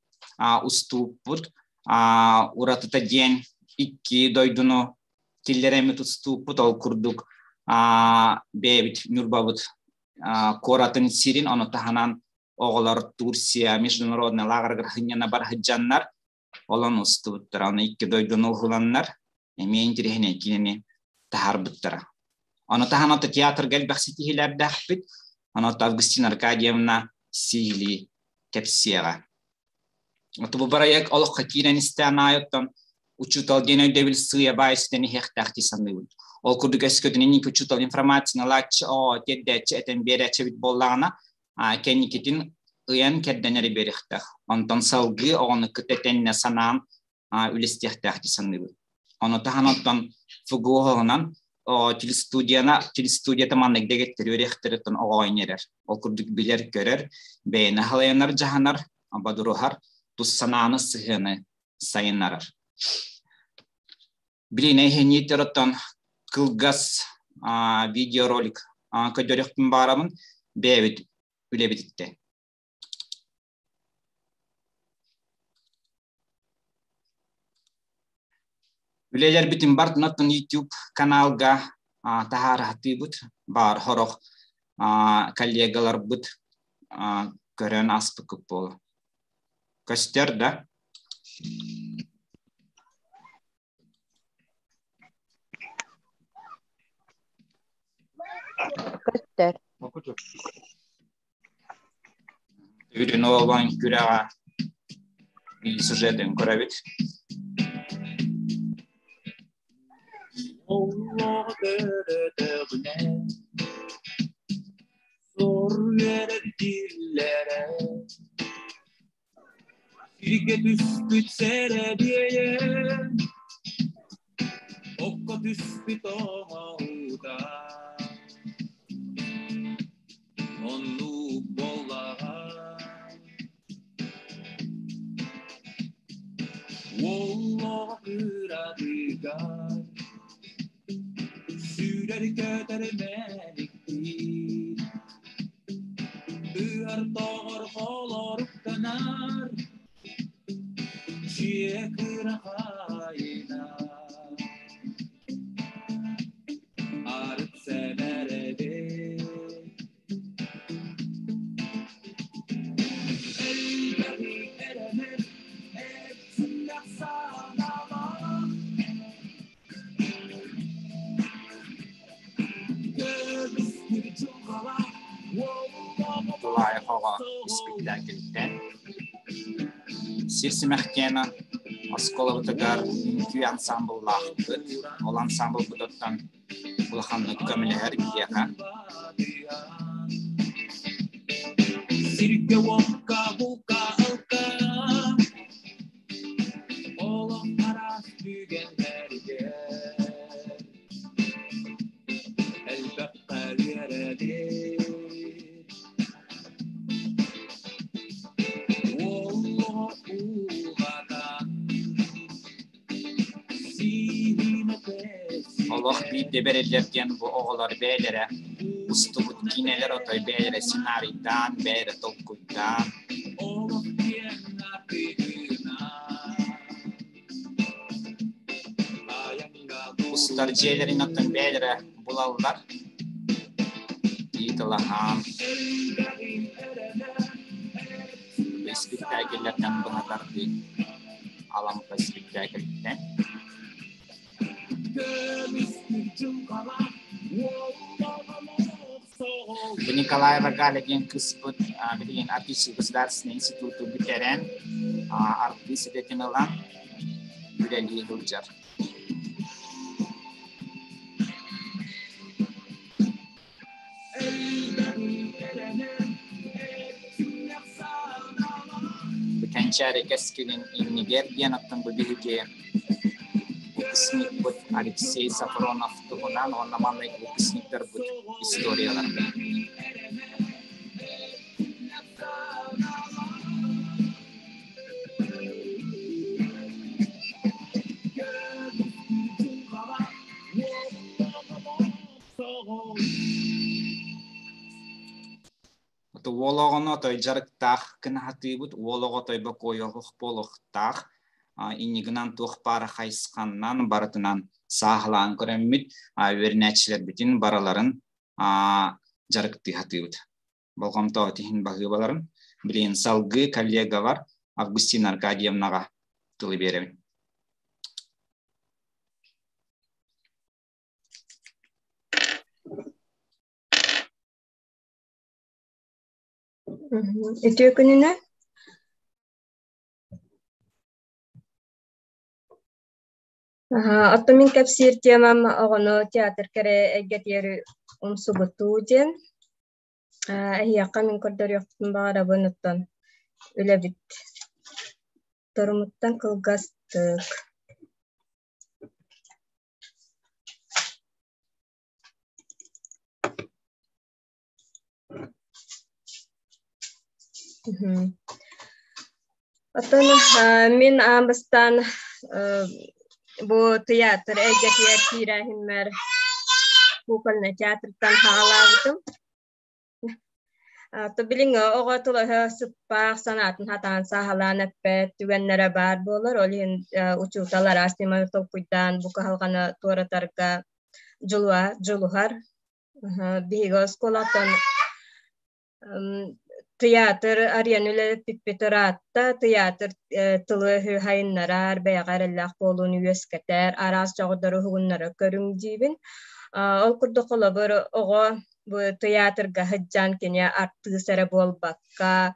устууппут. Уратыта диэн икки дойдуну киллэрэммит устууппут. Ол курдук бэйэбит Ньурбабыт куоратын сирин, ону таһынан оҕолор Турция международный лааҕырыгар сынньана бар сылдьаннар олон устубуттара. Аны икки дойдуну уһуланнар эмиэ интириэһинэй киинэни таһаарбыттара. Ону таһынан театрга элбэх ситиһиилэрдээхпит. Ону Августина Аркадьевна сиһилии кэпсиэҕэ. Бу бырайыак олоххо киирэн истээн аайыттан учуутал диэн өйдөбүл сыыйа баай сүтэн иһиэхтээх дии саныыбын. Ол курдук өскөтүн инники учуутал информацияны ылааччы, оо, тиэрдээччи, этэн биэрээччи эбит буоллаҕына, кэнникитин ыйан кэрдэн эрэ биэриэхтээх. Онтон салгыы оҕону кытта тэннэ санаан үлэстиэхтээх дии саныыбын. Ону таһынан оттон ФГО-һынан телестудияна телестудията маннык дэгиттэр үөрэхтэриттэн оҕо оонньорор. Ол курдук билэр-көрөр, бэйэни халайанар, дьаһанар, бодоруһар, тус санааны, сыһыаны сайыннарар. Билин эһиниитер оттон кылгас видеоролик көрдөрүөхпүн баарабын бэйэбит үлэбититтэн. Үлэлэрбитин бартын оттон YouTube каналга таһаарыһатыыбыт баар хорох коллегаларбыт көрөн аспыккыт буолу. Көстөр да? Көстөр. Үрүн оолон күрэҕэ сюжетын көрөбүт. Сиргэ түспүт сэрэбиэйэ, окко түспүт оҥоһуута. Оннук буоллаҕа. Уоллаах кыратыгар сүүрэр көтөр мэниктиир. Ыар тоҕор холоруктанар, дьиэ кыра хаайына. Арыт сэмэрэбит. Элбэҕи эрэнэр, эт санаалаах. Тулаайах оҕо испиктээкилтэн Сир симэхтиэнэ оскуолабытыгар үҥкүү ансаамбыллаахпыт. Ол ансаамбылбытыттан улаханнык көмөлөһөр биһиэхэ. Сиргэ уокка булка алка Олох араас түгэннэригэр элбэххэ үөрэнэр. Уоллоҕо уулатан Олох биирдэ бэриллэр диэн бу оҕолор бэйэлэрэ устубут киинэлэр отой бэйэлэрэ сценарийдаан, бэйэлэрэ толкуйдаан. Устар дьиэлэрин оттон бэйэлэрэ булаллар. Ыытылаһаан. Испиктээкиллэртэн быһатардыы Алампа испиктээкилиттэн. Николаева Галя диэн кыыспыт билигин Арктический государственный институту бүтэрэн артыыс идэтин ылан үлэлии сылдьар. Кэнчээри кэскилин иннигэр диэн оттон бу биһиги выпускникпыт Алексей Сафронов туһунан уонна маннык выпускниктарбыт историялар. Уол оҕону отой дьарыктаах гына сатыыбыт, уол оҕо отой бокуойуох буолуохтаах, иннигинэн туох баара хайысханнан барытынан сааһылаан көрөммүт, үөрэнээччилэрбитин барыларын дьарыктыы сатыыбыт. Болҕомтоҕут иһин баһыыбаларын. Билигин салгыы коллегалар Августина Аркадьевнаҕа тылы биэрэбин. Үтүө күнүнэн. Оттон мин кэпсиир темам оҕону театр кэрэ эйгэтигэр умсугутуу диэн. Эһиэхэ мин көрдөрүөхпүн баҕарабын оттон үлэбит торумуттан кылгастык. Оттон мин аан бастаан бу тыйаатыр эйгэтигэр киирээһиммэр кукольнай театртан саҕалаабытым. Билиҥҥи оҕо тылаһа сыппаах санаатын хатаан сааһылаан эппэт түгэннэрэ баар буолар. Ол иһин учуутал араас ньыманы толкуйдаан бу кыһалҕаны туоратарга дьулуһар. Биһиги оскуолаттан тыйаатыр арыйан үлэлэппиппит ыраатта. Тыйаатыр тылы-өһү сайыннарар, бэйэҕэ эрэллээх буолууну үөскэтэр, араас дьоҕурдары уһугуннарар көрүҥ диибин. Ол курдук холобур оҕо бу тыйаатырга сылдьан кини артыыс эрэ буолбакка,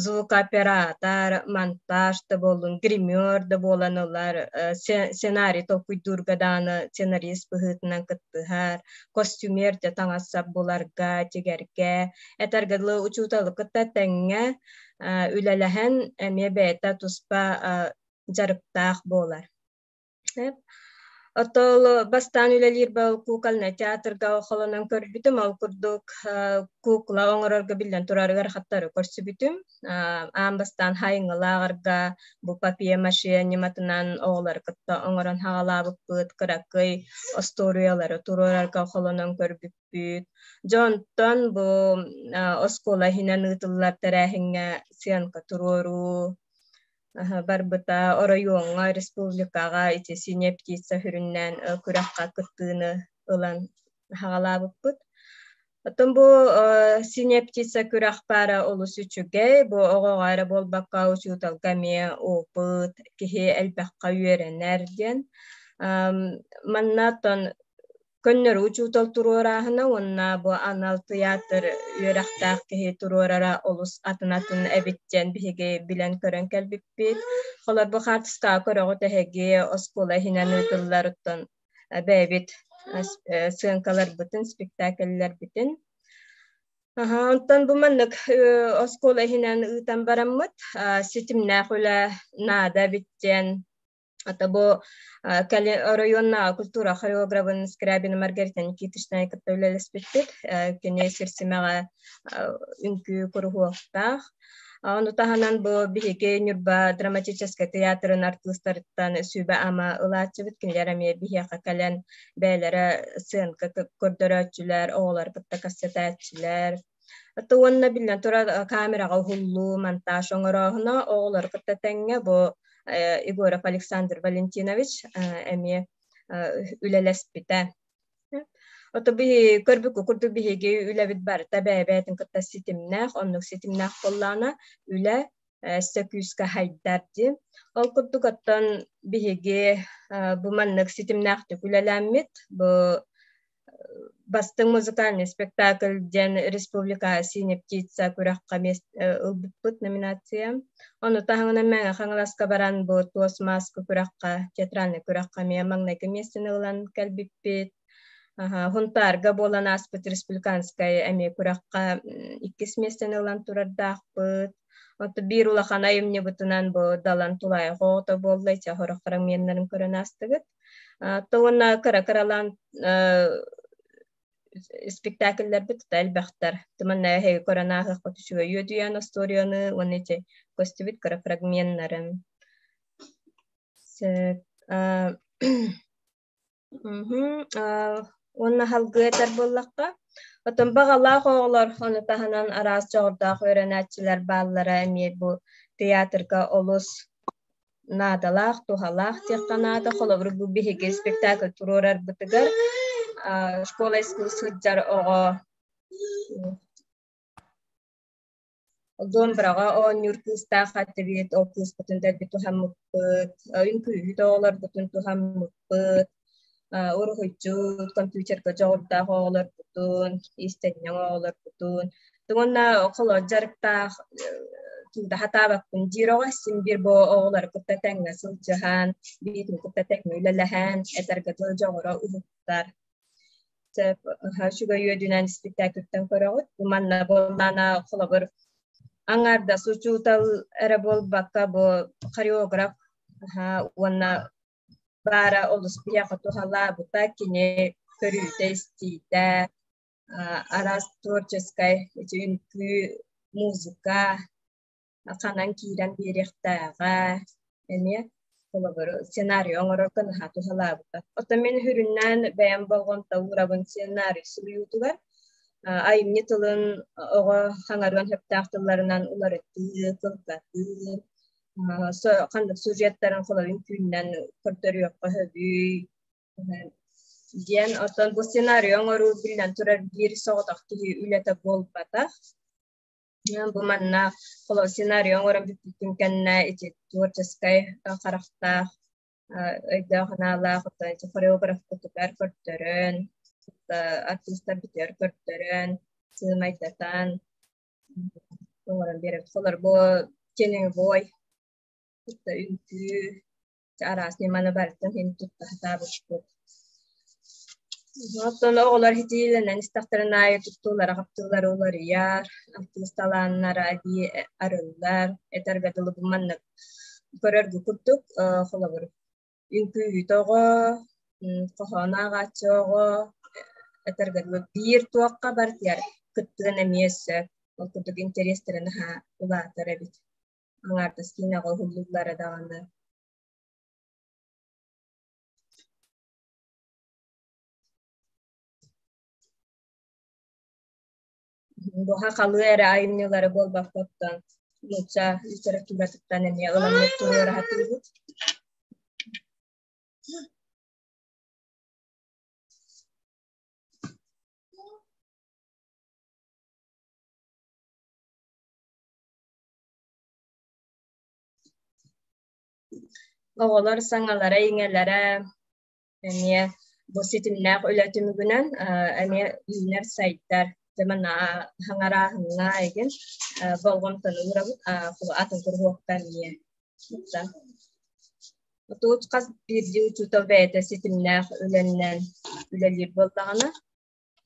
звукооператор, монтаж да буоллун, гример да буолан ылар, сценарий толкуйдуурга даҕаны сценарист быһыытынан кыттыһар, костюмер да таҥас-сап буларга, тигэргэ, этэргэ дылы учууталы кытта тэҥҥэ үлэлэһэн эмиэ бэйэтэ туспа дьарыктаах буолар. Оттон бастаан үлэлиир бал кукольнай театрга холонон көрбүтүм. Ол курдук кукла оҥорорго биллэн турарыгар хаттары көрсүбүтүм. Аан бастаан хайыҥылааҕарга бу папье-маше ньыматынан оҕолору кытта оҥорон хаҕалаабыппыт, кыракый остуоруйалары туруорарга холонон көрбүппүт. Дьэ онтон бу оскуола иһинэн ыытыллар тэрээһиҥҥэ сценка туруоруу, барбыта оройуоҥҥа, республикаҕа ити «Синяя птица» сүрүннээн күрэххэ кыттыыны ылан саҕалаабыппыт. Оттон бу «Синяя птица» күрэх баара олус үчүгэй. Бу оҕоҕо эрэ буолбакка, учууталга эмиэ опыт, киһи элбэххэ үөрэнэр диэн. Манна оттон Көннөрү учуутал туруорааһына уонна бу анал тыйаатыр үөрэхтээх киһи туруорара олус атын-атын эбит диэн биһиги билэн-көрөн кэлбиппит. Холобур, бу хаартыскаҕа көрөҕүт эһиги оскуола иһинэн ыытыллар оттон бэйэбит сыаҥкаларбытын, спектакльлэрбитин. Онтон бу маннык оскуола иһинэн ыытан бараммыт ситимнээх үлэ наада эбит диэн Ата бу оройуоннааҕы культура хореограбын Скрябина Маргарита Никитична кытта үлэлэспиппит. Кини сирсимэҕэ үҥкүү куруһуоктаах. Ону таһынан бу биһиги Ньурба драматическай театрын артыыстарыттан сүбэ-ама ылааччыбыт. Кинилэр эмиэ биһиэхэ кэлэн бэйэлэрэ сценка көрдөрөөччүлэр, оҕолор кытта кэпсэтээччилэр. Уонна биллэн турар камераҕа уһуллуу, монтаж оҥорооһуна оҕолору кытта тэҥҥэ бу Егоров Александр Валентинович эмиэ үлэлэспитэ. Ото биһи көрбүккэ курдук биһиги үлэбит барыта бэйэ-бэйэтин кытта ситимнээх, оннук ситимнээх буоллаҕына үлэ өссө күүскэ хайдар дии. Ол курдук оттон биһиги бу маннык ситимнээхтик үлэлээммит, бу бастыҥ музыкальный спектакль диэн республика «Синяя птица» күрэххэ ылбыппыт номинация. Ону таһынан Мэҥэ Хаҥаласка баран бу туос мааска күрэххэ, театральный күрэххэ эмиэ маҥнайгы миэстэни ылан кэлбиппит. Хунтаарга буолан ааспыт республиканскай эмиэ күрэххэ иккис миэстэни ылан турардаахпыт. Оттон биир улахан айымньыбытынан бу Далан Тулаайах оҕото буолла, ити сорох фрагменнарын көрөн аастыгыт. Уонна кыра-кыралаан спектакльлэрбит тута элбэхтэр. Туманна эһиги көрөн ааһыахпыт үчүгэй үөдүйээн остуоруйаны уонна ити көстүбүт кыра фрагменнарын. Уонна салгыы этэр буоллахха, оттон баҕалаах оҕолор ону таһынан араас дьоҕурдаах үөрэнээччилэр бааллара эмиэ бу театрга олус наадалаах, туһалаах диэххэ наада. Холобур, бу биһиги спектакль туруорарбытыгар школа искусств сылдьар оҕо Домбраҕа оонньуур кыыстаах этибит, ол кыыспытын дэлби туһаммыппыт, үҥкүүһүт оҕолорбутун туһаммыппыт, уруһуйдьут, компьютерга дьоҕурдаах оҕолорбутун, иистэнньэҥ оҕолорбутун. Уонна холо дьарыктаах тууда хатаабаппын диир оҕо син биир бу оҕолору кытта тэҥҥэ сылдьыһан, биитин кытта тэҥҥэ үлэлэһэн, этэргэ дылы дьоҕура уһуктар. Сөп, үчүгэй үөдүнэн спектакльтан көрөҕүт. Бу манна буоллаана холобур аҥаардас учуутал эрэ буолбакка бу хореограф уонна баара олус биһиэхэ туһалаабыта кини көрүүтэ-истиитэ араас творческай ити үҥкүү, музыка ханан киирэн биэриэхтээҕэ эмиэ холобур сценарий оҥорорго наһаа туһалаабыта. Оттон мин сүрүннээн бэйэм болҕомто уурабын сценарий суруйуутугар айымньы тылын оҕо хаҥарыан сөптөөх тылларынан уларытыы, кылгатыы, ханнык сюжеттарын холобур үҥкүүннэн көрдөрүөххэ сөбүй диэн. Оттон бу сценарий оҥоруу биллэн турар биир соҕотох киһи үлэтэ буолбатах. Бу манна холобур сценарий оҥорон бүппүтүн кэннэ ити творческай харахтаах, өйдөөх-санаалаах ити хореографпытыгар көрдөрөн, артыыстарбытыгар көрдөрөн, сыымайдатан оҥорон биэрэбит. Холобур, бу теневой үҥкүү араас ньыманы барытын иһин тутта сатаабыппыт. Оттон оҕолор итиилэнэн истэхтэрин аайы туттуулара-хаптыылара уларыйар, артыыс талааннара эбии арыллар, этэргэ дылы бу маннык көрөргө курдук, холобур, үҥкүүһүт оҕо, хоһоон ааҕааччы оҕо, этэргэ дылы биир туохха барытыгар кыттыан эмиэ сөп. Ол курдук интэриэстэрэ наһаа улаатар эбит. Аҥаардас киинэҕэ уһуллуллара даҕаны. Буха халыы эрэ айымньылары буолбаккаттан нуучча литературатыттан эмиэ ыламмыт туруора сатыыбыт. Оҕолор саҥалара-иҥэлэрэ эмиэ бу ситимнээх үлэ түмүгүнэн эмиэ үүнэр-сайдар. Дьэ манна хаҥарааһыҥҥа игин болҕомтону уурабыт, атын куруһуокка эмиэ. Тут хас биирдии учуутал бэйэтэ ситимнээх үлэннэн үлэлиир буоллаҕына,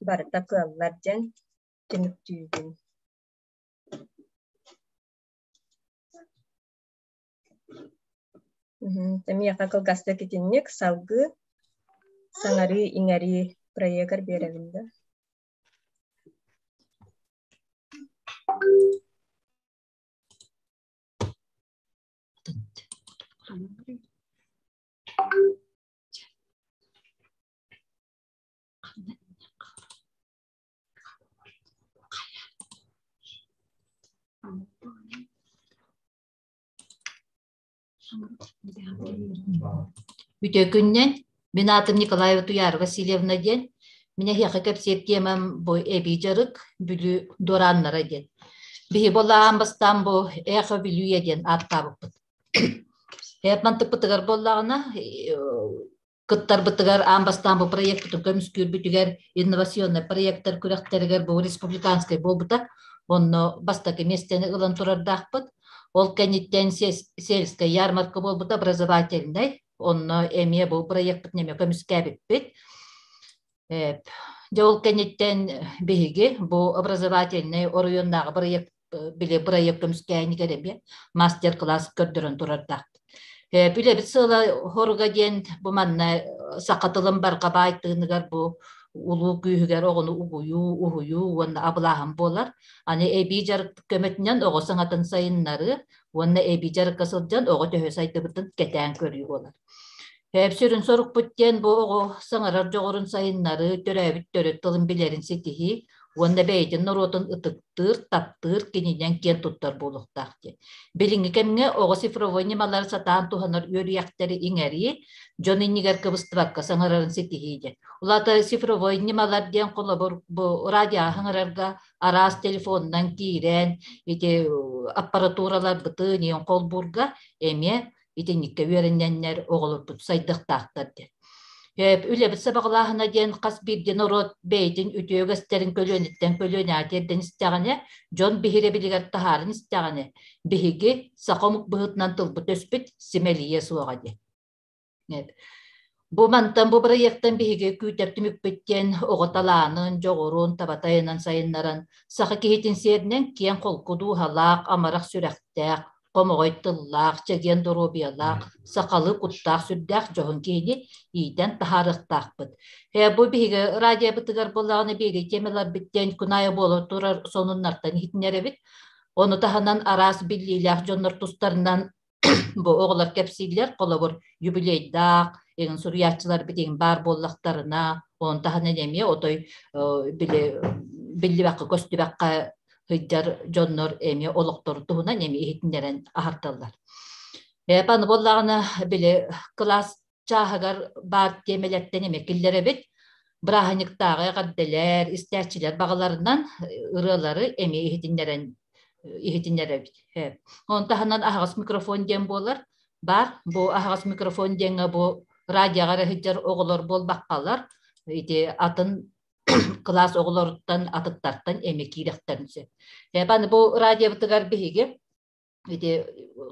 барыта кыаллар диэн түмүктүүбүн. Миэхэ кылгастык итинник салгыы саҥарыы-иҥэрии проегар биэрэбин да. Үтүө күннэн, мин аатым Николаева Туйаара Васильевна диэн. Мин эһиэхэ кэпсиир тиэмэм бу эбии дьарык Бүлүү дуорааннара диэн. Биһи буоллаҕаан бастаан бу Эхо Бүлүүе диэн ааттаабыппыт. Мантыкпытыгар буоллаҕына, кыттарбытыгар аан бастаан бу проекпытын көмүскүүрбүтүгэр инновационнай проектар күрэхтэригэр бу республиканскай буолбута. Онно бастакы миэстэни ылан турардаахпыт. Ол кэнниттэн сельская ярмарка буолбута образовательнай. Онно эмиэ бу проекпытын эмиэ көмүскээбиппит. Дьэ ол кэнниттэн биһиги бу образовательнай оройуоннааҕы проект били бырайыак көмүскээһинигэр эмиэ мастер-класс көрдөрөн турардаахпыт. Билэбит сыала хоруга диэн бу манна саха тылын барҕа баай тыыныгар бу улуу күүһүгэр оҕону угуйуу, уһуйуу уонна абылааһын буолар. Аны эбии дьарык көмөтүнэн оҕо саҥатын сайыннарыы уонна эбии дьарыкка сылдьан оҕо төһө сайдыбытын кэтээн көрүү буолар. Сүрүн сорукпут диэн бу оҕо саҥарар дьоҕурун сайыннарыы, төрөөбүт төрүт тылын билэрин ситиһии уонна бэйэтин норуотун ытыктыыр, таптыыр, кининэн киэн туттар буолуохтаах диэн. Билиҥҥи кэмҥэ оҕо цифровой ньымалары сатаан туһанар үөрүйэхтэри иҥэрии, дьон иннигэр кыбыстыбакка саҥарарын ситиһии диэн. Улаата цифровой ньымалар диэн холобур бу радиоҕа саҥарарга араас телефонунан киирэн ити аппаратураларбытын холбуурга эмиэ итинниккэ үөрэнэннэр оҕолорбут сайдыахтаахтар диэн. Үлэбит сабаҕалааһына диэн хас биирдии норуот бэйэтин үтүө үгэстэрин көлүөнэттэн көлүөнэҕэ тиэрдэн истэҕинэ, дьон биһирэбилигэр таһааран истэҕинэ, биһиги саха омук быһыытынан тылбыт өспүт симэлийиэ суоҕа диэн. Бу мантан бу бырайыактан биһиги күүтэр түмүкпүт диэн оҕо талаанын, дьоҕурун табатайынан сайыннаран, саха киһитин сиэринэн киэҥ холку дууһалаах, амарах сүрэхтээх, хомоҕой тыллаах, чэгиэн доруобуйалаах, сахалыы куттаах сүрдээх дьоһун киһини иитэн таһаарыахтаахпыт. Бу биһиги радиобытыгар буоллаҕына биэри темаларбыт диэн күн аайы буола турар сонуннартан иһитиннэрэбит. Ону таһынан араас биллиилээх дьоннор тустарынан бу оҕолор кэпсииллэр, холобур, юбилейдаах, эҥин суруйааччыларбыт эҥин баар буоллахтарына, онон таһынан эмиэ отой били биллибэккэ көстүбэккэ сылдьар дьоннор эмиэ олохторун туһунан эмиэ иһитиннэрэн аһардаллар. Аны буоллаҕына били кылаас чааһыгар баар тиэмэлэртэн эмиэ киллэрэбит. Бырааһынньыктааҕы эҕэрдэлэр, истээччилэр баҕаларынан ырыалары эмиэ иһитиннэрэн иһитиннэрэбит. Онон таһынан аһаҕас микрофон диэн буолар. Баар бу аһаҕас микрофон диэҥҥэ бу радиоҕа эрэ сылдьар оҕолор буолбаккалар, ити атын кылаас оҕолоруттан атыттартан эмиэ киирэхтэрин сөп. Аны бу радиобытыгар биһиги ити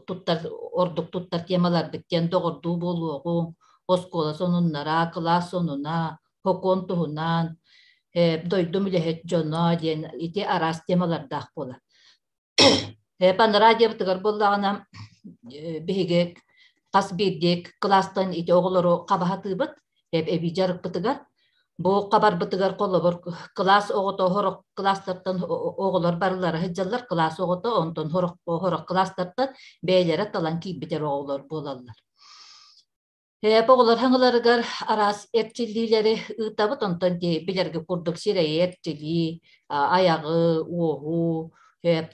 туттар ордук туттар темаларбыт диэн доҕордуу буолуоҕуҥ, оскуола сонуннара, кылаас сонуна, хокуон туһунан, дойдум үлэһит дьоно диэн ити араас темалардаах буолар. Аны радиобытыгар буоллаҕына биһиги хас биирдии кылаастан ити оҕолору хабаһатыыбыт эбии дьарыкпытыгар. Бу хабарбытыгар холобур кылаас оҕото сорох кылаастартан оҕолор барылара сылдьаллар кылаас оҕото онтон сорох сорох кылаастартан бэйэлэрэ талан киирбит эрэ оҕолор буолаллар. Оҕолор хаҥыларыгар араас эрчиллиилэри ыытабыт, онтон билэргэ курдук сирэйи эрчилии, айаҕы, уоһу,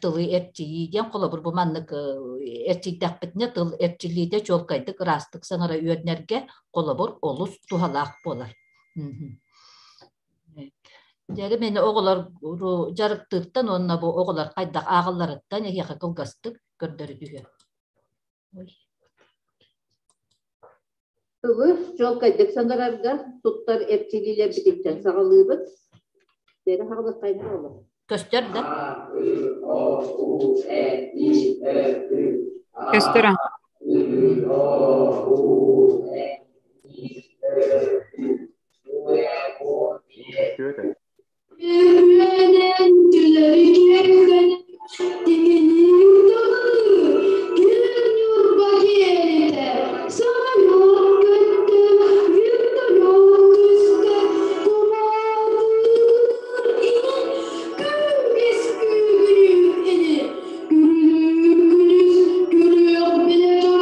тылы эрчийии диэн холобур бу маннык эрчийдэхпитинэ тыл эрчиллиитэ чуолкайдык ыраастык саҥара үөрэнэргэ холобур олус туһалаах буолар. Дьэ, мин оҕолор дьарыктыыртан уонна бу оҕолор хайдах ааҕалларыттан эһиэхэ кылгастык көрдөрө түһүөм. Тылы чуолкайдык саҥарарга туттар эрчиллиилэрбититтэн саҕалыыбыт. Дэрэ хаҕылыххайда олох. Көстөр да? Көстөр а. Үрүөнэн түлэри киэргэнэ, тигиниир тылы, күн Ньурба киэлитэ, самолет көттө, вертолет түстэ, кумаатыыр ини, күнгэс күүгүнүүр ини, күрүлүүр күнүс, күрүөх билэ.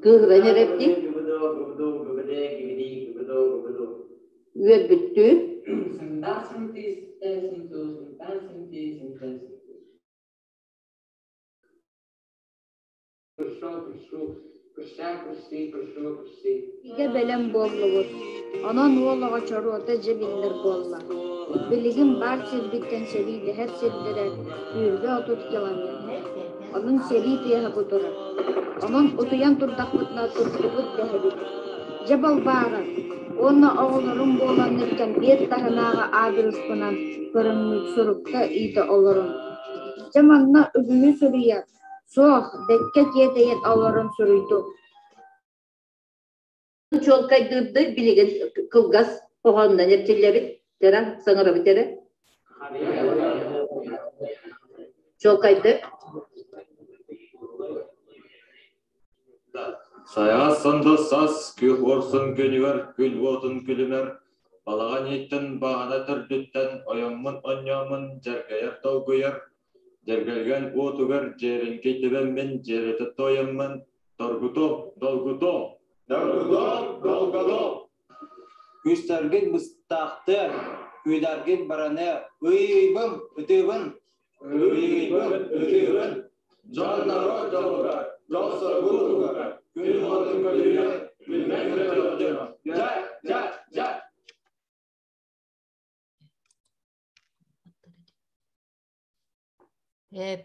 Кыыһыран эрэбдий. Үөрбүттүү. Игэ бэлэм буоллубут, онон уол оҕо чоруота дьэ биллэр буолла. Билигин баар сирбиттэн сэриилэһэр сирдэрэ 20-30 километр. Онон сэрии тыаһа бу турар. Онон утуйан турдахпытына турдубут дэһэбит. Дьэ Балбаара, уонна оҕолорум буоланнар кэмпиэт таһынааҕы аадырыспынан көрөҥҥүт сурукта ыыта олоруҥ. Дьэ манна үгүһү суруйар, суох, бэккэ тиэтэйэн олорон суруйдум. Чуолкайдыырдыы билигин кылгас хоһоонунан эрчиллэбит, эрэ саҥарабыт эрэ. Чуолкайдык. Сайаас сандал саас күөх уорсун күнүгэр күл уотун күлүмэр балаҕан иһиттэн баҕана төрдүттэн ойоммун онньооммун дьэргэйэр долгуйар дьэргэлгэн уотугар дьиэрэҥкэй тэбэммин дьиэрэтэ туойаммын торгутуом долгутуом долгутуом долгутуом Күүстэргин быстаахтыар, күүдэргин бараныа, ыйыйбын, ытыыбын, ыйыйбын, ытыыбын, дьон норуот дьолугар, дьол соргу туһугар, күн уотун көлүйэн, күлмэн көтөҕүллүм, дьэ, дьэ, дьэ! Эп.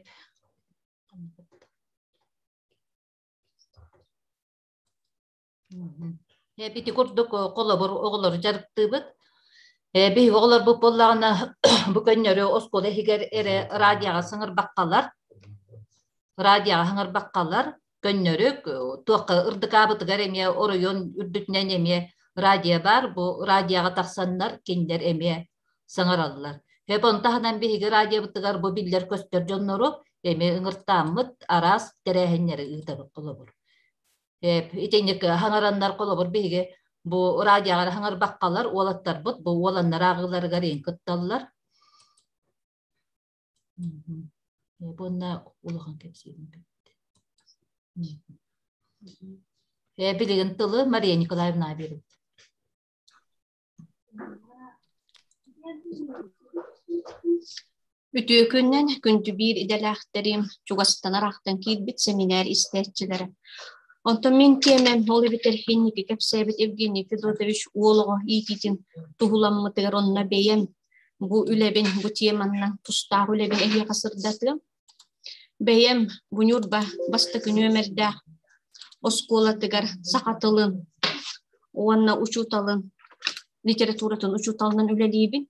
Ити курдук холобур оҕолору дьарыктыыбыт. Биһиги оҕолорбут буоллаҕына бу көннөрү оскуола иһигэр эрэ радиоҕа саҥарбаккалар, радиоҕа саҥарбаккалар көннөрү туохха ырдыкаабытыгар эмиэ оройуон үрдүтүнэн эмиэ радио баар, бу радиоҕа тахсаннар кинилэр эмиэ саҥараллар. Эп онтон таһынан биһиги радиобытыгар бу биллэр-көстөр дьоннору эмиэ ыҥыртааммыт араас тэрээһиннэри ыытабыт холобур. Итинник хаҥараннар холобур биһиги бу радиоҕа хаҥарбаккалар уолаттарбыт бу уоланнар ааҕыыларыгар иин кытталлар. Буонна улахан кэпсиирим Билигин тылы Мария Николаевна биэрэбит. Үтүө күнүнэн күндү биир идэлээхтэрим, чугастан ыраахтан киирбит сэминээр истээччилэрэ. Онтон мин тиэмэм ол эбэтэр инники кэпсээбит Евгений Федотович уол оҕо иитиитин туһуламмытыгар онно бэйэм бу үлэбин, бу теманнан тустаах үлэбин эһиэхэ сырдатыам. Бэйэм бу Ньурба бастакы нүөмэрдээх оскуолатыгар саха тылын уонна учууталын литературатын учууталынан үлэлиибин.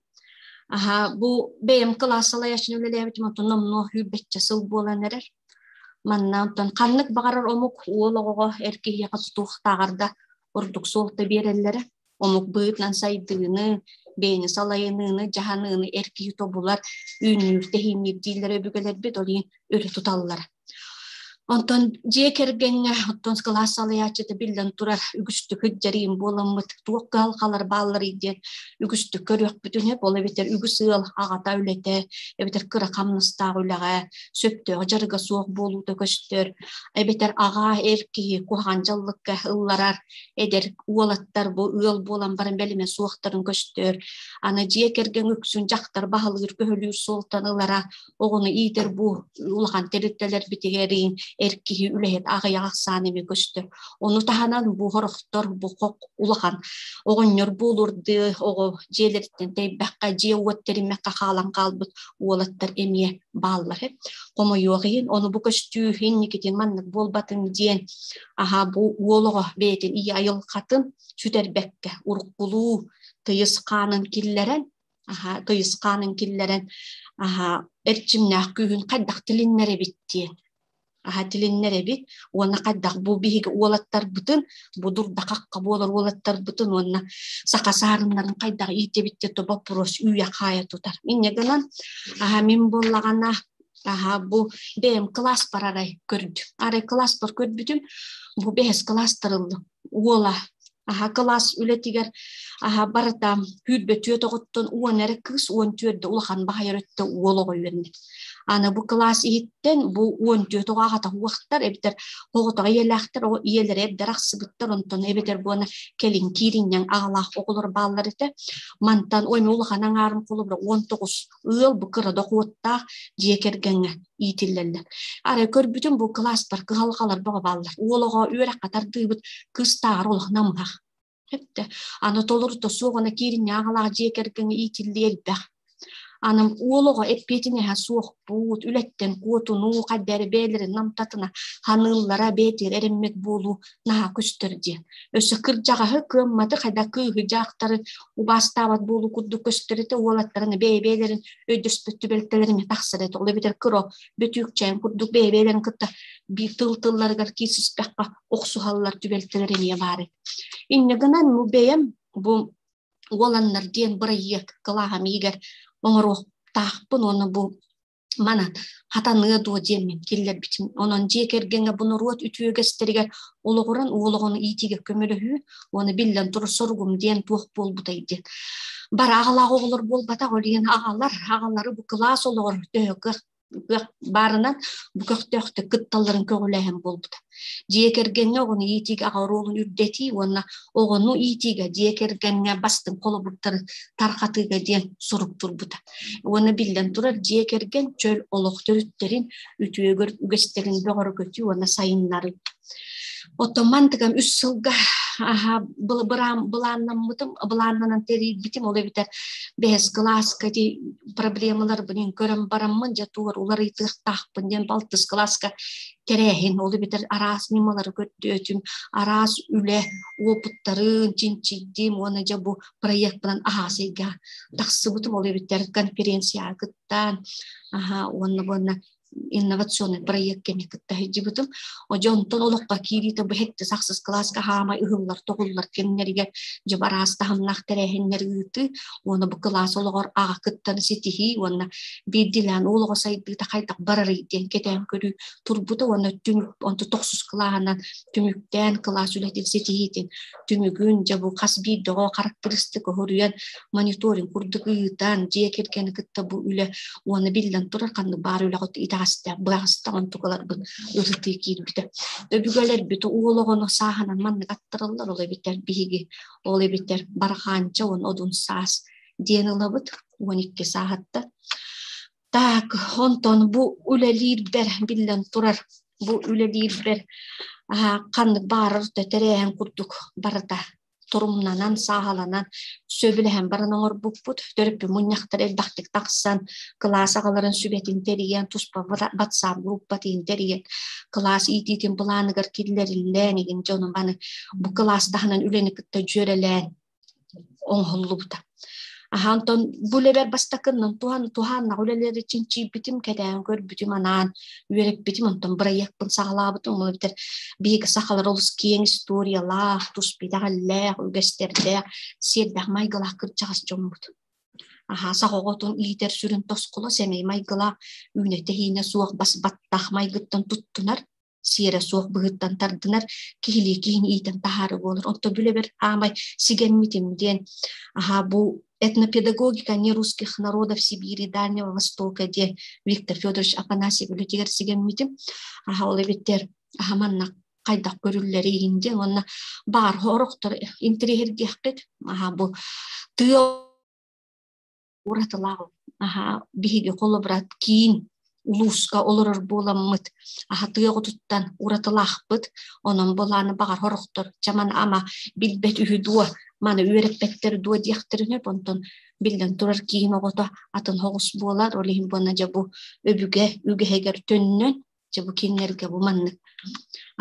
Аһа, бу бэйэм кылаас салайааччынан үлэлээбитим, онтон номнуо сүүрбэччэ сыл буолан эрэр. Манна онтон ханнык баҕарар омук уол оҕоҕо эр киһиэхэ тутуохтааҕар да ордук суолта биэрэллэрэ. Омук быһыытынан сайдыыны, бэйэни салайыныыны, дьаһаныыны эр киһи тобулар, үүннүүр-тэһиинниир дииллэрэ өбүгэлэрбит, ол иһин өрө туталлара. Онтон дьиэ кэргэҥҥэ, оттон кылаас салайааччыта биллэн турар, үгүстүк сылдьарыым буоламмыт, туох кыһалҕалар баалларый диэн үгүстүк көрүөхпүтүн сөп. Ол эбэтэр үгүс ыал аҕата үлэтэ, эбэтэр кыра хамнастаах үлэҕэ сөптөөх дьарыга суох буолуута көстөр, эбэтэр аҕа эр киһи куһаҕан дьаллыкка ылларар, эдэр уолаттар бу ыал буолан баран бэлэмэ суохтарын көстөр. Аны дьиэ кэргэн үксүн дьахтар баһылыыр, көһөлүүр суолтан ылара оҕону иитэр бу улахан тэрилтэлэрбитигэр эр киһи үлэһит аҕыйах ахсаан эмиэ көстөр. Ону таһынан бу хорохтор бу хох улахан оҕонньор буолурдуу оҕо дьиэлэриттэн тэйбэххэ дьиэ-уот тэриммэххэ хаалан хаалбыт уолаттар эмиэ бааллар. Хомойуох иһин ону бу көстүү инникитин маннык буолбатын диэн аһа бу уол оҕо бэйэтин ийэ айылҕатын сүтэрбэккэ уруккулуу тыйыс хаанын киллэрэн аһа тыйыс хаанын киллэрэн аһа эрчимнээх күүһүн хайдах тилиннэрэбит диэн аһа тилиннэрэбит уонна хайдах бу биһиги уолаттарбытын бу дурда-хахха буолар уолаттарбытын уонна саха саарыннарын хайдах иитэбит диэн боппуруос үүйэ-хаайа тутар. Инньэ гынан аһа мин буоллаҕына аһа бу бэйэм кылааспар арай көрдүм. Арай кылааспар көрбүтүм бу бэһис кылаастарыллым уола. Аха кылаас үлэтигэр аха барыта күүрбэ түөрт оҕоттон уон эрэ кыыс уон түөрдэ улахан баһайар өттө уол оҕо үөрэнэр. Аны бу кылаас иһиттэн бу уон түөрт оҕо аҕата уохтар эбэтэр оҕотоҕо ийэлээхтэр оҕо ийэлэрэ эрдэ арахсыбыттар онтон эбэтэр буона кэлин кииринньэҥ аҕалаах оҕолор бааллар этэ. Мантан ой улахан аҥаарым холобура уон тоҕус ыал бу кыра дохуоттаах дьиэ кэргэҥҥэ иитиллэллэр. Арай көрбүтүм бу кылааспар кыһалҕалар бөҕө бааллар. Уол оҕо үөрэххэ тардыыбыт кыыстааҕар олох намыһах. Эптэ. Аны толорута суоҕуна кииринньэ аҕалаах дьиэ кэргэҥҥэ иитиллии элбэх. Аны уол оҕо эппиэтинэһэ суохпут, үлэттэн куотунуу, хайда эрэ бэйэлэрин намтатына ханыыллара бэйэтигэр эрэммэт буолуу наһаа көстөр диэн. Өссө кырдьаҕаһы кыамматы хайда кыыһы дьаахтары убаастаабат буолуу курдук көстөр этэ уолаттарын бэйэ-бэйэлэрин өйдөспөт түбэлтэлэрин тахсар этэ. Ол эбэтэр кыра бөтүүкчээн курдук бэйэ-бэйэлэрин кытта биир тыл тылларыгар киирсиспэххэ охсуһаллар түбэлтэлэр эмиэ баар эт. Инньэ гынан бу бэйэм бу уоланнар диэн бырайыак кылааһым иһигэр оҥоруохтаахпын уонна бу манан хатаныа дуо диэммин киллэрбитим. Онон дьиэ кэргэҥҥэ бу норуот үтүө үгэстэригэр олоҕуран уол оҕону иитиигэ көмөлөһүү уонна биллэн турар соругум диэн туох буолбутай диэн. Бары аҕалаах оҕолор буолбатах, ол иһин аҕалар, аҕалары бу кылаас олоҕор төһө кыах кыах баарынан бу көхтөөхтүк кытталларын көҕүлээһин буолбута. Дьиэ кэргэҥҥэ оҕону иитиигэ аҕа оруолун үрдэтии уонна оҕону иитиигэ дьиэ кэргэҥҥэ бастыҥ холобурдары тарҕатыыга диэн сурук турбута. Уонна биллэн турар дьиэ кэргэн чөл олох төрүттэрин, үтүөгэр үгэстэрин бөҕөргөтүү уонна сайыннарыы. Оттон мантыгам үс сылга аха былааннаммытым, былааннанан тэрийбитим, ол эбэтэр бэһис кылааска ити проблемаларбын көрөн бараммын, дьэ туор уларыйтыахтаахпын диэн балтыс кылааска тэрээһин, ол эбэтэр араас ньымалары көрдөөтүм, араас үлэ уопуттарын чинчийдим уонна дьэ бу проекпынан аһаас эйгэ тахсыбытым, ол эбэтэр конференцияҕа кыттан, аха уонна уонна инновационный проект кэми кытта сылдьыбытым. Дьэ онтон олоххо киириитэ бу хэттэ сахсыс кылааска хаамай ыһыллар тоҕуллар кэмнэригэр дьэ араас таһымнаах тэрээһиннэр ыытыы уонна бу кылаас олоҕор аҕа кыттаны ситиһии уонна биирдиилээн олоҕо сайдыыта хайдах барарый диэн кэтээн көрүү турбута уонна түмүк онто тохсус кылааһынан түмүктээн кылаас үлэтин ситиһиитин түмүгүн дьэ бу хас биирдэ оҕо характеристика хоруйан мониторинг курдук ыытан дьиэ кэргэни кытта бу үлэ уонна биллэн турар ханнык баар үлэҕит итэҕэстээх быраҕыстах онтукаларбын ырытыы киирбитэ. Өбүгэлэрбит уол оҕону сааһынан маннык аттараллар ол эбитэр биһиги ол эбитэр бархаанча уон одун саас диэн ылабыт уон икки сааһатта. Так, онтон бу үлэлиирбэр биллэн турар бу үлэлиирбэр ханнык баарар тэрээһин курдук барыта торумнанан, сааһыланан, сөбүлэһэн баран оҥорбуппут. Төрөппүт мунньахтар элбэхтик тахсан, кылаас аҕаларын сүбэтин тэрийэн, туспа WhatsApp группатын тэрийэн, кылаас иитиитин былааныгар киллэриллээн игин дьонум аны бу кылаас таһынан үлэни кытта дьүөрэлээн оҥоһуллубута. Аха онтон бу үлэбэр бастакыннан туһан туһааннаах үлэлэри чинчийбитим, кэтээн көрбүтүм, анаан үөрэппитим, онтон бырайыакпын саҕалаабытым. Ол эбэтэр биһиги сахалар олус киэҥ историялаах, тус итэҕэллээх, үгэстэрдээх, сиэрдээх майгылаах кырдьаҕас дьоммут. Аха саха оҕотун иитэр сүрүн тосхоло сэмэй майгылаах, үүнэ-тэһиинэ суох бас баттах майгыттан туттунар, сиэрэ суох быһыыттан тардынар киһилии киһини иитэн таһаары буолар. Онто бүлэбэр аамай сигэммитим диэн аха бу этнопедагогика нерусских народов Сибири Дальнего Востока диэн Виктор Федорович Афанасьев үлэтигэр сигэммитим. Аха ол эбиттэр аха манна хайдах көрүллэрий диэн уонна баар орохтор интэриэһиргиэххит аха бу тыа уратылаах аха биһиги холобура киин улууска олорор буоламмыт аха тыа оҕотуттан уратылаахпыт онон былааны баҕар сорохтор чэ маны ама билбэт үһү дуо маны үөрэппэттэр дуо диэхтэрин сөп онтон биллэн турар киин оҕото атын соҕус буолар ол иһин буонна дьэ бу өбүгэ үгэһигэр төннөн дьэ бу кинилэргэ бу маннык